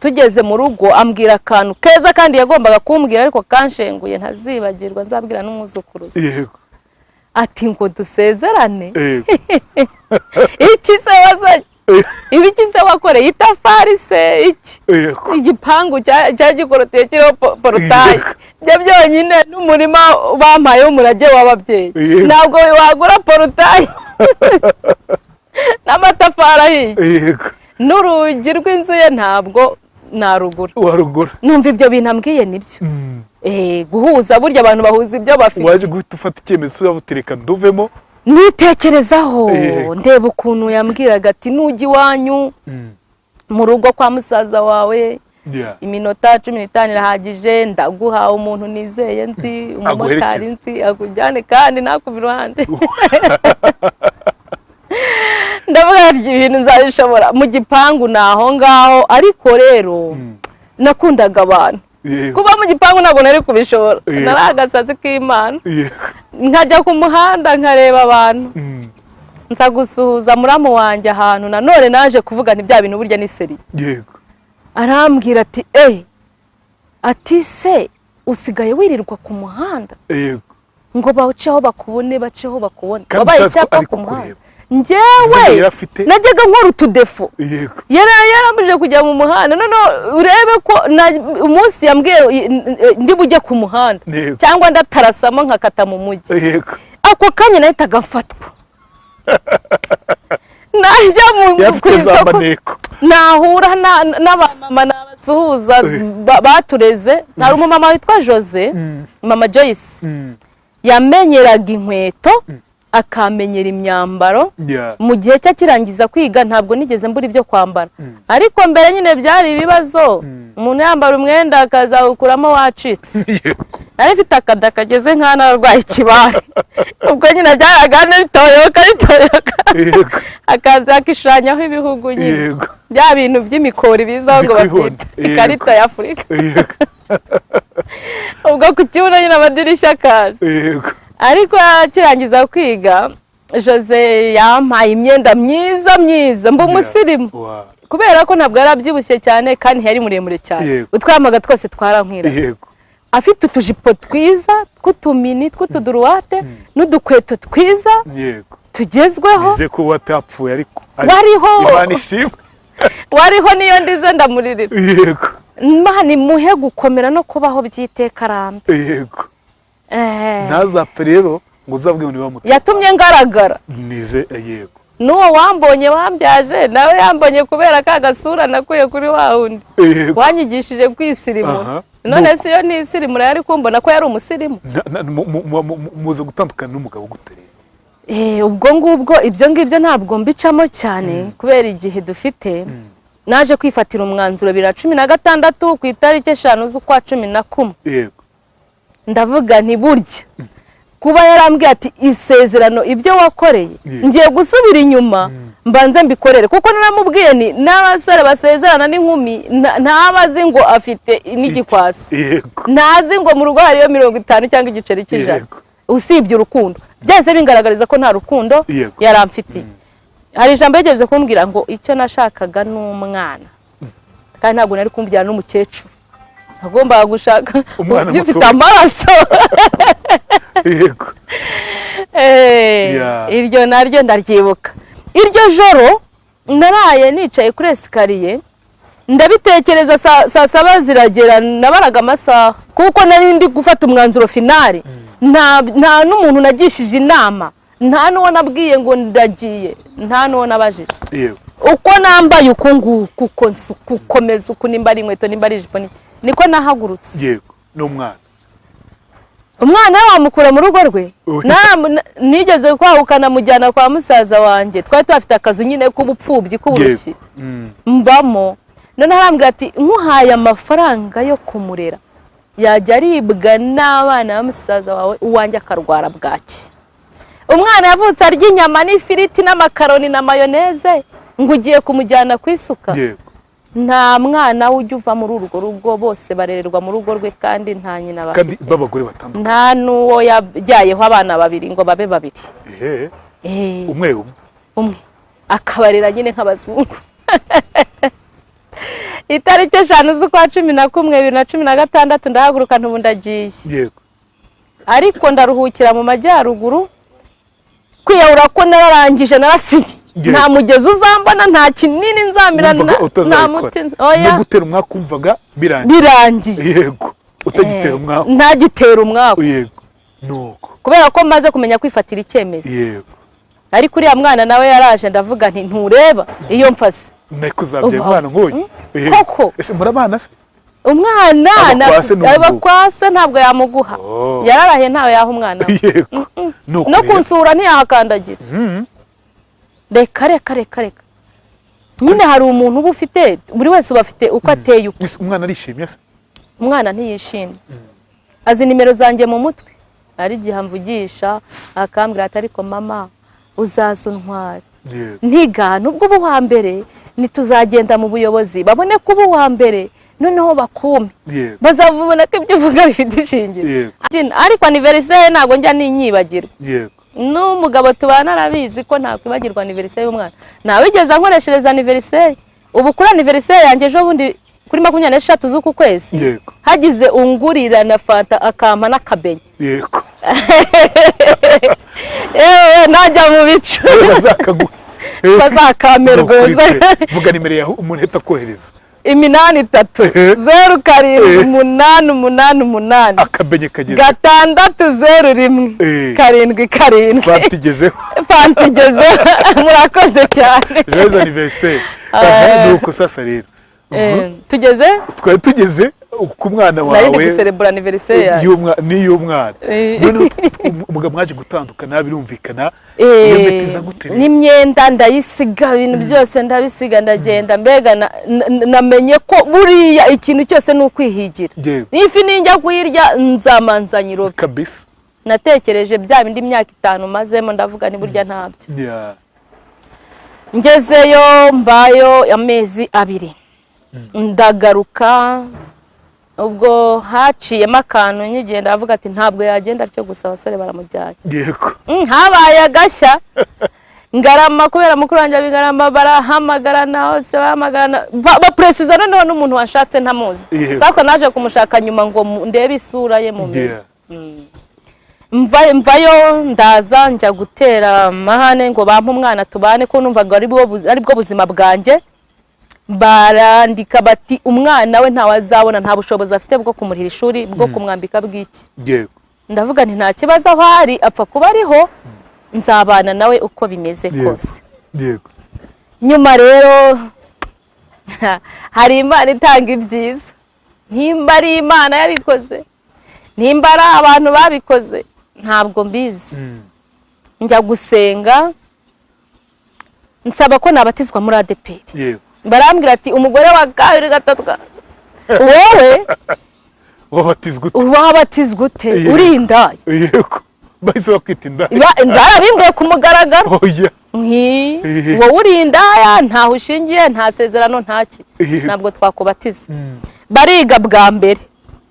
Tugeze mu rugo ambwira akantu keza kandi yagombaga kumbwira ariko kanshenguye ntazibagirwa nzabwira n'umwuzukuruza. Yego. Ati ngo dusezerane. Yego. Iki se wazanye? Ibiki se wakoreye itafari se iki? Yego. Igipangu cya gikoroteye kiriho porotaye. Byo byonyine n'umurima bampaye w'umurage w'ababyeyi. Ntabwo wagura porotaye n'amatafari ahiye. Yego. N'urugi rw'inzu ye ntabwo narugura. Warugura. Numva ibyo bintu ambwiye nibyo. Guhuza burya abantu bahuza ibyo bafite. Waje guhita ufata icyemezo urabutereka nduvemo. Nitekerezaho ndeba ukuntu yambwiraga ati nujya iwanyu mu rugo kwa musaza wawe iminota 15 irahagije ndaguha umuntu nizeye nzi umumotari nzi akujyane kandi nakuva iruhande. Ndavuga ati ibintu nzabishobora mu gipangu naho ngaho. Ariko rero nakundaga abantu. Kuba mu gipangu ntabwo nari kubishobora. Nari agasazi k'Imana. Nkajya ku muhanda nkareba abantu. Nza gusuhuza muramu wanjye ahantu nanone naje kuvuga nti bya bintu burya ni seri. Yego. Arambwira ati ati se usigaye wirirwa ku muhanda? Yego. Ngo baceho bakubone, baceho bakubone. Wabaye icyapa ku muhanda. Njyewe najyaga nkora utudefo. Yego. Yarambuje kujya mu muhanda. None urebe ko umunsi yambwiye ndi bujye ku muhanda cyangwa ndatarasamo nkakata mu mujyi. Yego. Ako kanya nahitaga mfatwa. Najya mu isoko nahura n'abamama nabasuhuza batureze. Hari umumama witwa Jose, mama Joyce. Yamenyeraga inkweto akamenyera imyambaro. Mu gihe cye akirangiza kwiga ntabwo nigeze mbura ibyo kwambara. Ariko mbere nyine byari ibibazo. Umuntu yambara umwenda akazawukuramo wacitse. Nari mfite akada kageze nka narwaye ikibare. Ubwo nyine byaraga bitoyoka bitoyoka. Akaza akishushanyaho ibihugu nyine. Bya bintu by'imikori bizaho ngo bafite ikarita ya Afurika. Ubwo ku kibuno nyine amadirishya akaza. Ariko akirangiza kwiga Jose yampaye imyenda myiza myiza mba umusirimu. Kubera ko ntabwo yarabyibushye cyane kandi yari muremure cyane. Utwamaga twose twarankwira. Afite utujipo twiza tw'utumini tw'utuduruwate n'udukweto twiza tugezweho. Nize ko watapfuye ariko wariho. Imana ishimwe. Wariho niyo ndize ndamuririra. Yego. Imana imuhe gukomera no kubaho by'iteka arambe. Yego. Ntazapfe rero ngo uzabwe ngo niba muto. Yatumye ngaragara. Nize yego. N'uwo wambonye wambyaje nawe yambonye kubera ka gasura nakuye kuri wa wundi. Wanyigishije kwisirimura. None se iyo nisirimura yari kumbona ko yari umusirimu. Muze gutandukana n'umugabo gute rero? Ubwo ngubwo ibyo ngibyo ntabwo mbicamo cyane kubera igihe dufite. Naje kwifatira umwanzuro 2016 ku itariki 5 z'ukwa 11. Yego. Ndavuga nti burya kuba yarambwiye ati isezerano ibyo wakoreye ngiye gusubira inyuma Mbanze mbikorere, kuko naramubwiye ni n'abasore basezerana n'inkumi ntabazi ngo afite n'igikwasi, ntazi ngo mu rugo hariyo 50 cyangwa igiceri cy'ijana, usibye urukundo. Byahise bingaragariza ko nta rukundo yaramfitiye. Hari ijambo yigeze kumbwira ngo icyo nashakaga ni umwana, kandi ntabwo nari kumbyara n'umukecuru, nagombaga gushaka ugifite amaraso. Yego. Iryo naryo ndaryibuka. Iryo joro naraye nicaye kuri esikariye ndabitekereza, saa saba ziragera, nabaraga amasaha kuko nari ndi gufata umwanzuro finali. Nta n'umuntu nagishije inama, nta n'uwo nabwiye ngo ndagiye, nta n'uwo nabajije. Uko nambaye uku nguku, uko gukomeza uku, nimba ari inkweto nimba ari ijipo, niko nahagurutse. Yego, n'umwana. Umwana wamukura mu rugo rwe. Nigeze kwahukana mujyana kwa musaza wanjye, twari tuhafite akazu nyine k'ubupfubyi k'uburushyi mbamo. None arambwira ati nkuhaye amafaranga yo kumurera yajya aribwa n'abana ba musaza wawe, uwanjye akarwara bwaki. Umwana yavutse arya inyama n'ifiriti n'amakaroni na mayoneze, ngo ugiye kumujyana ku isuka. Nta mwana ujya uva muri urwo rugo, bose barererwa mu rugo rwe, kandi nta nyina bafite, kandi b'abagore batandukanye, nta n'uwo yabyayeho abana babiri ngo babe babiri. Umwe umwe akabarera nyine nk'abazungu. Itariki 5 z'ukwa 11 2016 ndahaguruka ntubu ndagiye. Yego. Ariko ndaruhukira mu majyaruguru, kwiyahura ko nararangije narasinye. Nta mugezi uzambona, nta kinini nzamira, nta muti. Oya, no gutera umwaka umvaga birangiye. Yego, utagitera umwaka. Ntagitera umwaka. Yego. Nuko kubera ko maze kumenya kwifatira icyemezo. Yego. Ariko uriya mwana nawe yaraje, ndavuga nti ntureba iyo mfase nakuzabye umwana nk'uyu. Koko ese murabana se? Umwana abakwase ntabwo yamuguha, yararahe ntawe yaha umwana. Yego. No kunsura ntiyahakandagira. Reka reka reka reka. Nyine hari umuntu uba ufite, buri wese uba afite uko ateye uko. Umwana arishimye se? Umwana ntiyishimye. Azi nimero zanjye mu mutwe. Ari igihe amvugisha akambwira ati ariko mama uzaza untware. Ntiga nubwo uba uwa mbere ntituzagenda mu buyobozi babone ko uba uwa mbere, noneho bakume. Bazabona ko ibyo uvuga bifite ishingiro. Ariko anniversaire ntabwo njya ninyibagirwa. N'umugabo tubana arabizi ko ntakwibagirwa anniversaire y'umwana. Ntawigeze ankoreshereza anniversaire. Ubu kuri anniversaire yanjye ejo bundi kuri 23 z'uku kwezi hagize ungurira na fanta akampa n'akabenye. Yego. Najya mu bicu. Bazakamerwa. Vuga nimero yawe umuntu ahita akohereza. 83 0 7 8 8 8 akabenye kageze 6 0 1 7 7. Fanta igezeho. Fanta igezeho. Murakoze cyane. Joyeux anniversaire. Nuko sasa rero tugeze, twari tugeze ku mwana wawe, nari ndi guserebura anniversaire yanjye n'iy'umwana. None umugabo mwaje gutandukana birumvikana, iyo metiza gute n'imyenda ndayisiga, ibintu byose ndabisiga, ndagenda. Mbega namenye ko buriya ikintu cyose ni ukwihigira. N'ifi ninjya kuyirya nzamanza nyirobe kabisa. Natekereje bya bindi imyaka 5 mazemo, ndavuga ni burya ntabyo. Ngezeyo mbayo amezi 2 ndagaruka. Ubwo haciyemo akantu nkigenda avuga ati ntabwo yagenda atyo gusa, abasore baramujyanye. Yego. Habaye agashya Ngarama kubera mukuru wanjye abigarama, barahamagarana hose, bahamagarana bapresiza noneho n'umuntu washatse ntamuzi. Sasa naje kumushaka nyuma ngo ndebe isura ye mu menyo. Mvayo ndaza njya gutera amahane ngo bampe umwana tubane, ko numvaga ari bwo buzima bwanjye. Barandika bati umwana we ntawe azabona, nta bushobozi afite bwo kumurihira ishuri, bwo kumwambika bw'iki. Yego. Ndavuga nti nta kibazo aho ari, apfa kuba ariho, nzabana nawe uko bimeze kose. Yego. Nyuma rero hari Imana itanga ibyiza. Nimba ari Imana yabikoze, nimba ari abantu babikoze, ntabwo mbizi. Njya gusenga nsaba ko nabatizwa muri ADEPR. Yego. Barambwira ati umugore wa kabiri gatatu wowe wabatizwa ute uri indaya? Yego. Bahise bakwita indaya. Barabimbwiye ku mugaragaro. Oya. Nti wowe uri indaya, ntaho ushingiye, nta sezerano, ntaki, ntabwo twakubatiza. Bariga bwa mbere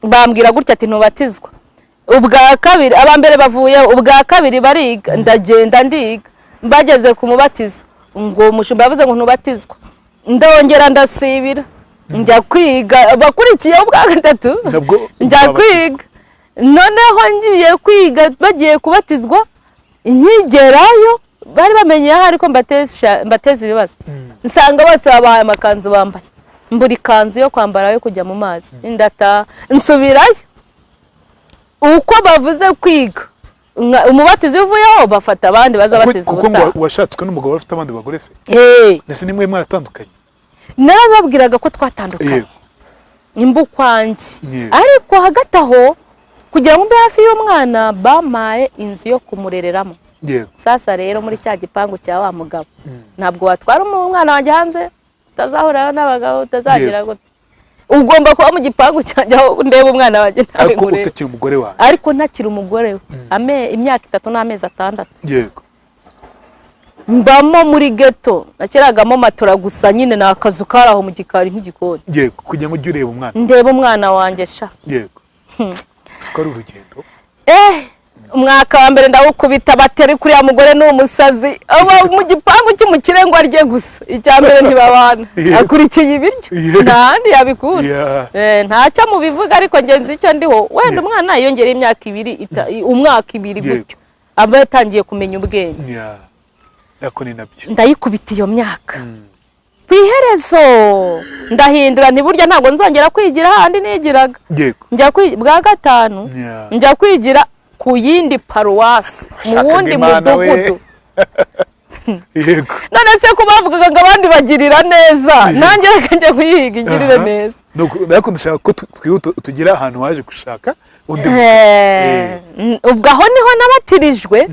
bambwira gutya ati ntubatizwa. Ubwa kabiri aba mbere bavuye, ubwa kabiri bariga, ndagenda ndiga, mbageze ku mubatizo ngo umushumba yavuze ngo ntubatizwa, ndongera ndasibira njya kwiga. Bakurikiye ubwa gatatu njya kwiga, noneho ngiye kwiga bagiye kubatizwa, nkigerayo bari bamenye aho ariko mbateza ibibazo, nsanga bose babahaye amakanzu bambaye, mbura ikanzu yo kwambara yo kujya mu mazi, ndataha nsubirayo. Uko bavuze kwiga umubatizo uvuyeho bafata abandi bazabatiza ubutaha. Kuko washatswe n'umugabo afite abandi bagore se? Nese nimwe mwaratandukanye? Narababwiraga ko twatandukanye imbukwanjye, ariko hagati aho kugira ngo mbe hafi y'umwana bamaye inzu yo kumurereramo. Sasa rero muri cya gipangu cya wa mugabo ntabwo watwara umwana wanjye hanze, utazahura n'abagabo, utazagira gute, ugomba kuba mu gipangu cyanjye aho ndeba umwana wanjye. Ariko utakiri umugore wawe? Ariko ntakiri umugore we, imyaka 3 n'amezi 6. Yego. Mbamo muri ghetto, nakiragamo matora gusa nyine, ni akazu kari aho mu gikari nk'igikoni. Yego, kugira ngo ujye ureba umwana. Ndeba umwana wanjye sha. Yego. Siko ari urugendo. Umwaka wa mbere ndawukubita bateri kuriya mugore ni umusazi, aba mu gipangu cy'umukire ngo arye gusa, icya mbere ntibabana, akurikiye ibiryo nta handi yabikura. Ntacyo mubivuga ariko ngenzi icyo ndiho, wenda umwana yiyongera imyaka 2, umwaka 2 gutyo aba yatangiye kumenya ubwenge. Ndayikubita iyo myaka ku iherezo ndahindura, ntiburya ntabwo nzongera kwigira handi nigiraga. Njya bwa gatanu njya kwigira ku yindi paruwasi mu wundi mudugudu. Yego. None se ko bavugaga ngo abandi bagirira neza, nanjye reka njye kuyiga ingirire neza. Nuko ndashaka ko twihuta tugira ahantu waje gushaka undi. Ubwo aho niho nabatirijwe.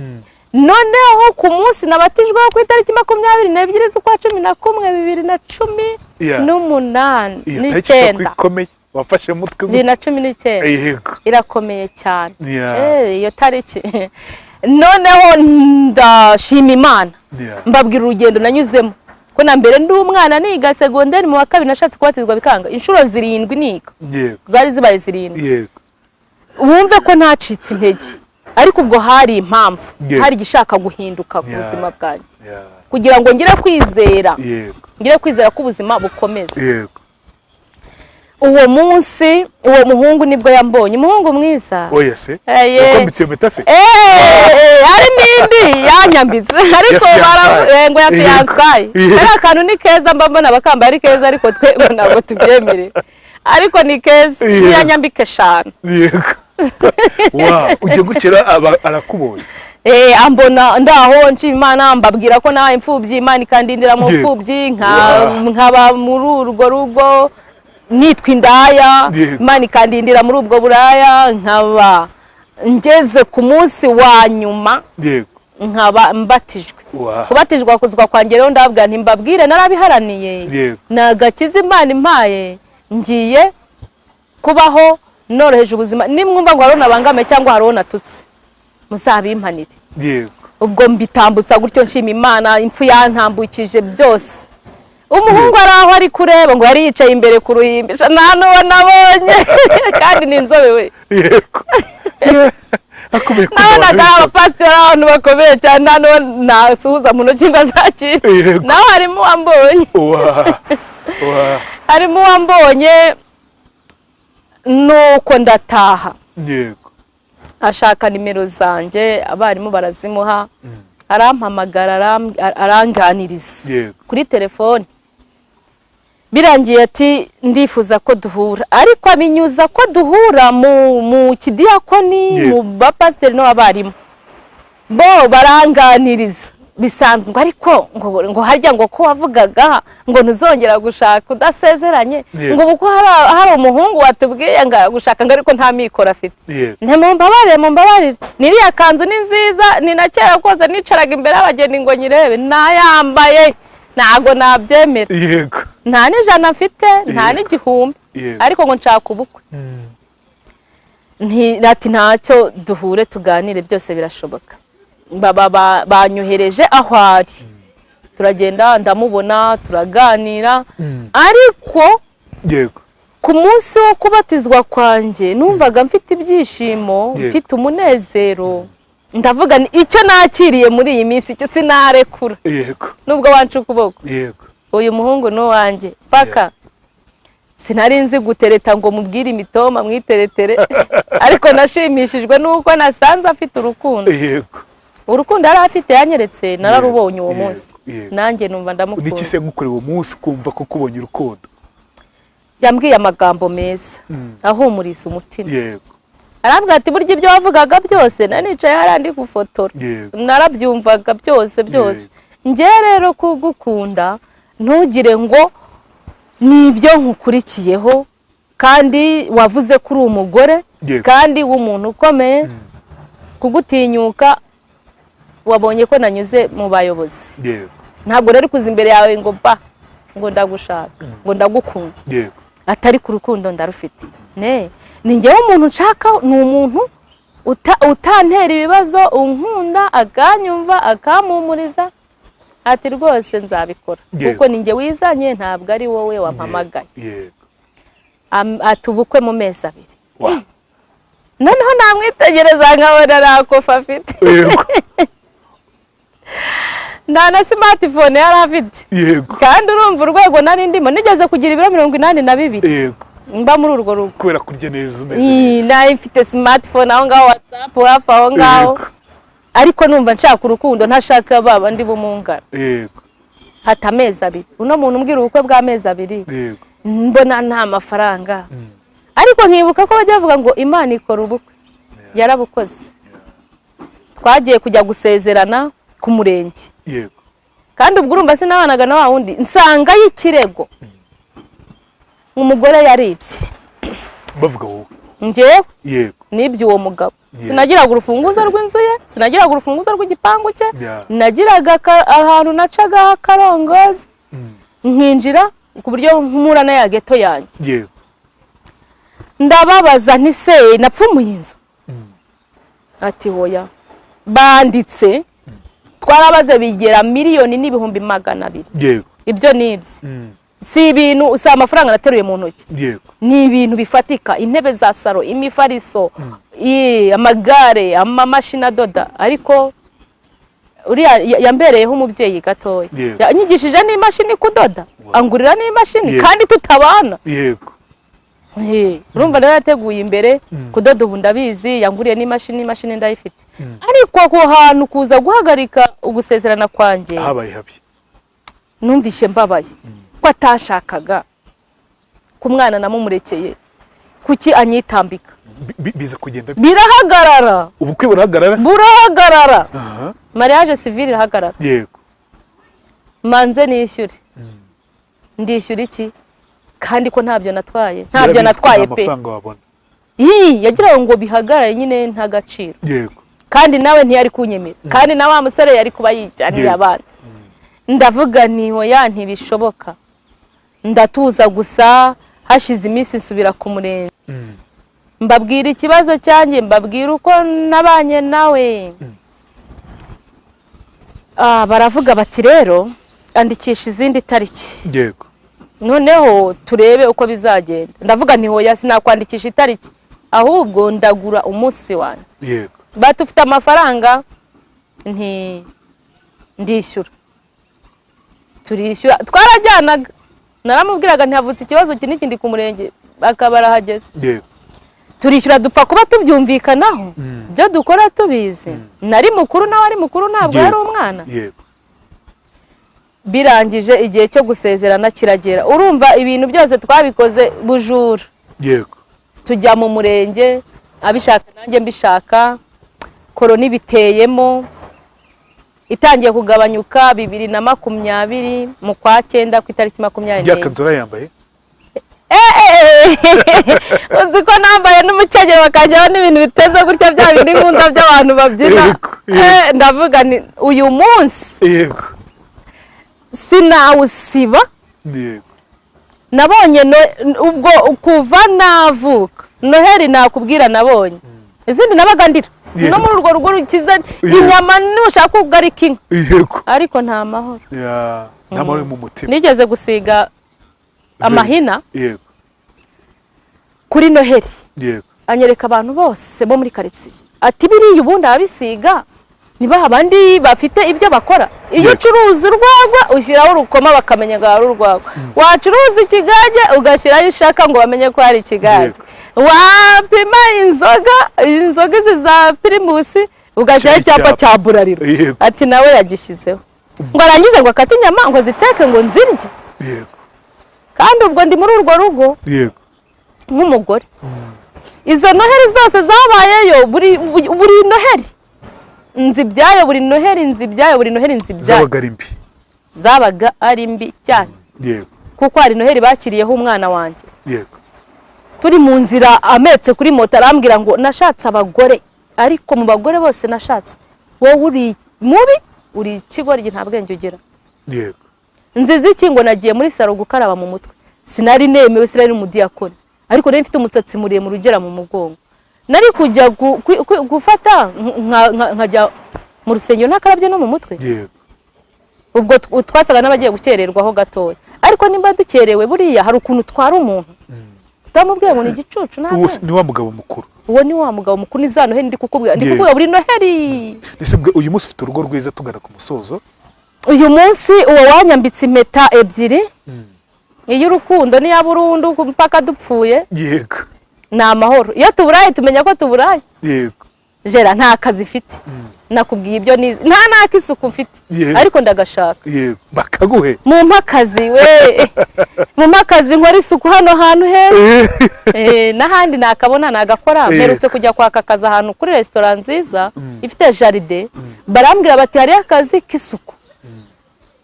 Noneho ku munsi nabatijwe ku itariki 22 z'ukwa 11 2018 n'icyenda. Wafashe mutwe 2019. Yego. Irakomeye cyane. Iyo tariki. Noneho ndashima Imana. Mbabwira urugendo nanyuzemo. Ko na mbere ndi umwana niga segonderi mu wa 2 nashatse kubatizwa bikanga inshuro 7 niga. Yego. Zari zibaye 7. Yego. Wumve ko ntacitse intege. Ariko ubwo hari impamvu, hari igishaka guhinduka ku buzima bwanjye. Kugira ngo ngire kwizera. Ngire kwizera ko ubuzima bukomeza. Yego. Uwo munsi uwo muhungu nibwo yambonye, umuhungu mwiza. Oya se? Yakwambitse iyo mpeta se? Hari n'indi yanyambitse ariko ngo ya fiyansaye. Kariya akantu ni keza, mba mbona bakamba ari keza ariko twe ntabwo tubyemere. Ariko ni keza, yanyambike 5. Yego. Wow, ugiye gukira arakubonye. Ambona ndaho nshima Imana, mbabwira ko nawe imfubyi, Imana ikandindira mu mfubyi, nkaba muri urwo rugo nitwa indaya, Imana ikandindira muri ubwo buraya, nkaba ngeze ku munsi wa nyuma nkaba mbatijwe. Kubatijwa kuzwa kwanjye rero ndababwira nti mbabwire narabiharaniye, nagakiza Imana impaye, ngiye kubaho noroheje ubuzima. Nimwumva ngo harona bangame cyangwa harona tutse, muzabimpanire. Yego. Ubwo mbitambutsa gutyo nshima Imana, impfu yantambukije byose. Umuhungu ari aho ari kureba ngo yari yicaye imbere ku ruhimbi, nta n'uwo nabonye kandi ni inzobe we. Yego. Nabonaga abapasiteri abantu bakomeye cyane, nta n'uwo nasuhuza mu ntoki ngo azakire. Nawe harimo uwambonye. Harimo uwambonye, nuko ndataha. Yego. Ashaka nimero zanjye, abarimu barazimuha, arampamagara aranganiriza kuri telefone. Birangiye ati ndifuza ko duhura, ariko abinyuza ko duhura mu kidiyakoni, mu bapasiteri n'abarimu bo baranganiriza bisanzwe, ngo ariko ngo harya ngo ko wavugaga ngo ntuzongera gushaka udasezeranye, ngo ubu hari umuhungu watubwiye ngo gushaka ngo ariko nta mikoro afite. Ntimumbabarire, mumbabarire, niriya kanzu ni nziza, ni na kera koze nicaraga imbere y'abageni ngo nyirebe, nayambaye ntago nabyemera. Yego. Nta n'ijana mfite, nta n'igihumbi, ariko ngo nshaka ubukwe. Ati ntacyo duhure tuganire byose birashoboka. Banyohereje aho ari. Turagenda, ndamubona, turaganira, ariko Yego. ku munsi wo kubatizwa kwanjye numvaga mfite ibyishimo, mfite umunezero. Ndavuga nti icyo nakiriye muri iyi minsi icyo sinarekura. Yego. Nubwo wanca ukuboko. Yego. Uyu muhungu ni uwanjye paka. Sinari nzi gutereta ngo mubwire imitoma mwiteretere, ariko nashimishijwe nuko nasanze afite urukundo. Yego. Urukundo yari afite yanyeretse nararubonye uwo munsi. Nanjye numva ndamukunda. Niki se ngukorera uwo munsi kumva ko kubonye urukundo? Yambwiye amagambo meza ahumuriza umutima. Yego. Arambwira ati burya ibyo wavugaga byose nanicaye hariya ndi gufotora. Narabyumvaga byose byose. Njye rero kugukunda ntugire ngo nibyo nkukurikiyeho, kandi wavuze ko uri umugore kandi w'umuntu ukomeye, kugutinyuka wabonye ko nanyuze mu bayobozi. Ntabwo rero kuza imbere yawe ngo ba ngo ndagushaka ngo ndagukunze. Atari ku rukundo ndarufite. Ne ni njyewe umuntu nshaka, ni umuntu utantera ibibazo, unkunda, akanyumva, akampumuriza. Ati rwose nzabikora kuko ni njye wizanye, ntabwo ari wowe wampamagaye. Ati ubukwe mu mezi abiri. Noneho namwitegereza nkabona nta kofa afite. Nta na smartphone yari afite. Kandi urumva urwego nari ndimo, nigeze kugira ibiro 82. Mba muri urwo rugo. Kubera kurya neza umeze neza. Nari mfite smartphone aho ngaho, WhatsApp hafi aho ngaho. Ariko numva nshaka urukundo, ntashaka baba ndi bumungana. Yego. Hata amezi abiri. Uno muntu umbwira ubukwe bw'amezi abiri. Yego. Mbona nta mafaranga. Ariko nkibuka ko bajya bavuga ngo Imana ikora ubukwe. Yarabukoze. Twagiye kujya gusezerana ku murenge. Yego. Kandi ubwo urumva sinabanaga na wa wundi, nsanga y'ikirego. Umugore yaribye. Bavuga wowe. Njyewe? Yego. Nibye uwo mugabo. Sinagiraga urufunguzo rw'inzu ye, sinagiraga urufunguzo rw'igipangu cye, nagiraga ahantu nacaga akarongozi, nkinjira ku buryo mpura na ya geto yanjye. Yego. Ndababaza nti se napfumuye inzu? Ati hoya. Banditse twarabaze bigera 1,200,000. Yego. Ibyo nibyo. Si ibintu, si amafaranga nateruye mu ntoki. Yego. Ni ibintu bifatika, intebe za saro, imifariso, amagare, amamashini adoda. Ariko uriya yambereyeho umubyeyi gatoya. Yanyigishije n'imashini kudoda, angurira n'imashini kandi tutabana. Yego. Urumva rero yateguye imbere kudoda, ubu ndabizi, yanguriye n'imashini, imashini ndayifite. Ariko aho hantu kuza guhagarika ugusezerana kwanjye, habaye habi. Numvishe mbabaye ko atashakaga ku mwana namumurekeye, kuki anyitambika? Biza kugenda birahagarara. Ubukwe burahagarara? Burahagarara. Mariage civile irahagarara. Yego. Manze nishyure. Ndishyura iki? Kandi ko ntabyo natwaye. Ntabyo natwaye pe. Yagiraga ngo bihagarare nyine nta gaciro. Yego. Kandi nawe ntiyari kunyemera. Kandi na wa musore yari kuba yijyaniye abandi. Ndavuga nti hoya ntibishoboka. Ndatuza gusa, hashize iminsi nsubira ku murenge. Mbabwira ikibazo cyanjye, mbabwira uko nabanye nawe. Baravuga bati rero andikisha izindi tariki. Yego. Noneho turebe uko bizagenda. Ndavuga nti hoya sinakwandikisha itariki, ahubwo ndagura umunsi wanjye. Yego. Batufite amafaranga nti ndishyura. Turishyura, twarajyanaga. Naramubwiraga ntihavutse ikibazo iki n'ikindi ku murenge, akaba arahageze. Yego. Turishyura dupfa kuba tubyumvikanaho. Ibyo dukora tubizi. Nari mukuru nawe ari mukuru, ntabwo yari umwana. Yego. Birangije igihe cyo gusezerana kiragera. Urumva ibintu byose twabikoze bujura. Yego. Tujya mu murenge, abishaka nanjye mbishaka. Korona ibiteyemo itangiye kugabanyuka 2020 mu kwa 9 ku itariki 24. Yakanzora yambaye? Uzi ko nambaye n'umukenyero bakajyaho n'ibintu biteze gutya bya bindi nkunda by'abantu babyina. Ndavuga ni uyu munsi. Yego. Sinawusiba. Yego. Nabonye ubwo kuva navuka Noheli nakubwira nabonye. Izindi nabaga ndira. No muri urwo rugo rukize inyama, nushaka ugarika inka, ariko nta mahoro. Nta mahoro mu mutima. Nigeze gusiga amahina kuri Noheli, anyereka abantu bose bo muri karitsiye, ati biriya ubundi ababisiga niba abandi bafite ibyo bakora. Iyo ucuruza urwagwa ushyiraho urukoma bakamenya ngo hari urwagwa, wacuruza ikigage ugashyiraho ishaka ngo bamenye ko hari ikigage, wapima inzoga, inzoga izi za Pirimusi, ugashyiraho icyapa cya Burarirwa. Ati nawe yagishyizeho ngo arangize ngo akate inyama ngo ziteke ngo nzirye. Kandi ubwo ndi muri urwo rugo nk'umugore. Izo Noheli zose zabayeyo, buri Noheli nzi ibyayo, buri Noheli nzi ibyayo, buri Noheli nzi ibyayo. Zabaga ari mbi. Zabaga ari mbi cyane. Kuko hari Noheli bakiriyeho umwana wanjye, turi mu nzira ametse kuri moto, arambwira ngo nashatse abagore, ariko mu bagore bose nashatse wowe uri mubi, uri ikigoryi, nta bwenge ugira. Nziza iki? Ngo nagiye muri saro gukaraba mu mutwe, sinari nemewe, sinari umudiyakoni, ariko nari mfite umusatsi muremure ugera mu mugongo, nari kujya gufata nkajya mu rusengero ntakarabye no mu mutwe. Ubwo twasaga n'abagiye gukererwaho gatoya, ariko nimba dukerewe buriya hari ukuntu utwara umuntu utamubwiye ngo ni igicucu. Uwo ni wa mugabo mukuru. Uwo ni wa mugabo mukuru, ni za Noheli ndi kukubwira, ndi kukubwira buri Noheli. Ese uyu munsi ufite urugo rwiza, tugana ku musozo? Uyu munsi uwo wanyambitse impeta ebyiri, iy'urukundo n'iya burundu mpaka dupfuye. Ni amahoro. Iyo tuburaye tumenya ko tuburaye. Jera nta kazi mfite, nakubwiye ibyo nize, nta n'ak'isuku mfite, ariko ndagashaka. Bakaguhe. Mumpe akazi we, mumpe akazi nkora isuku hano hantu heza, n'ahandi nakabona nagakora. Mperutse kujya kwaka akazi ahantu kuri resitora nziza ifite jaride, barambwira bati hariyo akazi k'isuku,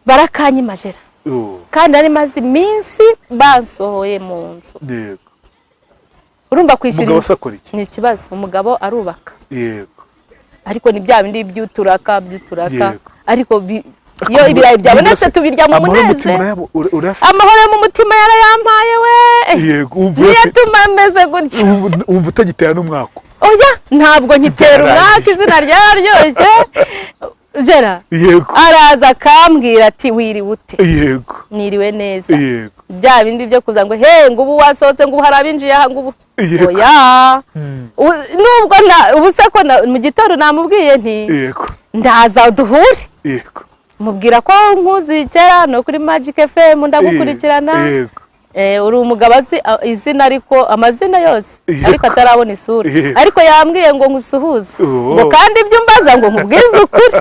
barakanyima Jera. Kandi nari maze iminsi bansohoye mu nzu. Urumva kwishyura Umugabo akora iki? Ni ikibazo. Umugabo arubaka. Ariko ni bya bindi by'uturaka by'uturaka, ariko iyo ibirayi byabonetse tubirya mu munezero. Amahoro yo mu mutima yarayampaye we. Niyo atuma meze gutya. Wumva utagitera n'umwako? Oya, ntabwo nkitera umwaka, izina ryararyoshye. Jera araza akambwira ati wiriwe ute? Niriwe neza. Bya bindi byo kuza ngo he ngo ubu wasohotse, ngo ubu hari abinjiye aha, ngo ubu oya. Nubwo ubu se ko mu gitondo namubwiye nti ndaza duhure, mubwira ko nkuzi kera no kuri Magic FM ndagukurikirana, uri umugabo azi izina ariko amazina yose ariko atarabona isura, ariko yambwiye ngo nkusuhuze, ngo kandi ibyo umbaza ngo nkubwize ukuri,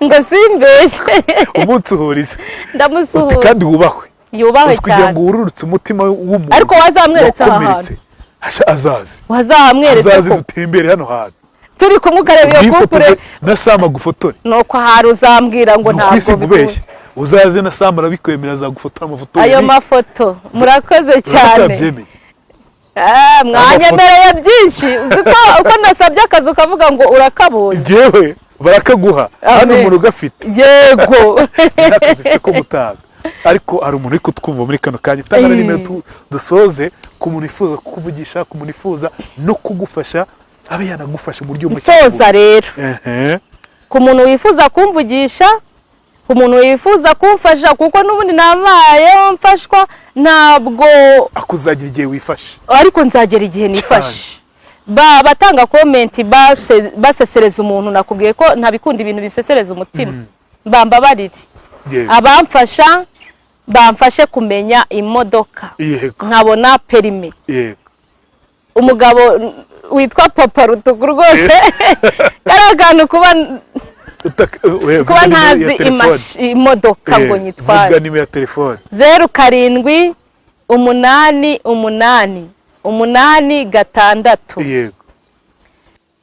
ngo simbeshye. Umunsuhurize. Ndamusuhuza. Kandi wubahwe. Yubahwe cyane. Kugira ngo wururutse umutima w'umuntu. Ariko wazamweretse aha hantu. Azazi. Wazamweretse. Azazi dutembere hano hantu. Turi kumwe ukareba iyo kupure. Na Sama gufotore. Nuko hari uzambwira ngo ntabwo bikubeshye. Uzaze na Sama arabikwemera, azagufotora amafoto. Ayo mafoto murakoze cyane. Mwanyemereye byinshi. Uzi ko uko nasabye akazi ukavuga ngo urakabonye. Jewe barakaguha hano umuntu ugafite. Yego. Akazi ufite ko gutanga. Ariko hari umuntu uri kutwumva muri kano kanya, tanga na nimero dusoze, ku muntu wifuza kukuvugisha, ku muntu wifuza no kugufasha, abe yanagufasha mu buryo buke. Nsoza rero. Ku muntu wifuza kumvugisha, ku muntu wifuza kumfasha, kuko n'ubundi nabaye mfashwa, ntabwo akuzagira igihe wifashe, ariko nzagera igihe nifashe. Batanga comment basesereza umuntu, nakubwiye ko ntabikunda ibintu bisesereza umutima, bambabarire. Abamfasha bamfashe kumenya imodoka, nkabona perime. Umugabo witwa Papa Rutuku rwose kari akantu kuba ntazi imodoka ngo nyitware. Vuga nimero ya telefone. 0 7 8 8 8 6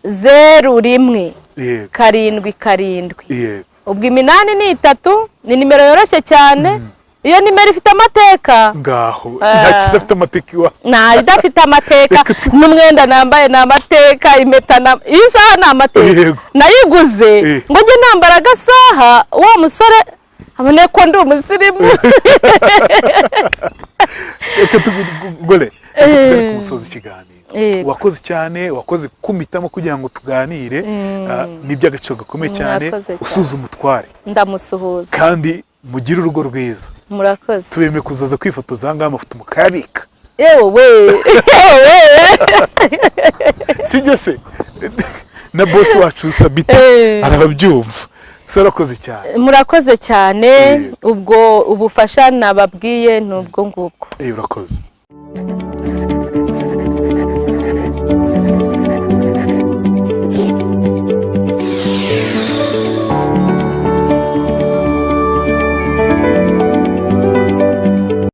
0 1 7 7. Ubwo 8 ni 3, ni nimero yoroshye cyane. Iyo nimero ifite amateka. Ngaho nta kidafite amateka iwa. Nta idafite amateka, n'umwenda nambaye ni amateka, impeta na isaha ni amateka. Nayiguze ngo njye nambara agasaha, wa musore abone ko ndi umusirimu. Reka tugore, reka tugere ku musozi ikiganiro. Yego. Wakoze cyane, wakoze kumitamo kugira ngo tuganire. Ni iby'agaciro gakomeye cyane. Murakoze cyane. Usuza umutware. Ndamusuhuza. Kandi mugire urugo rwiza. Murakoze. Tubeme kuzaza kwifotoza aha ngaha, amafoto mukayabika. Yewe we, yewe. Sibyo se? Na bosi wacu Sabita arababyumva se. Urakoze cyane. Murakoze cyane. Yego. Ubwo ubufasha nababwiye ni ubwo ngubwo. Urakoze.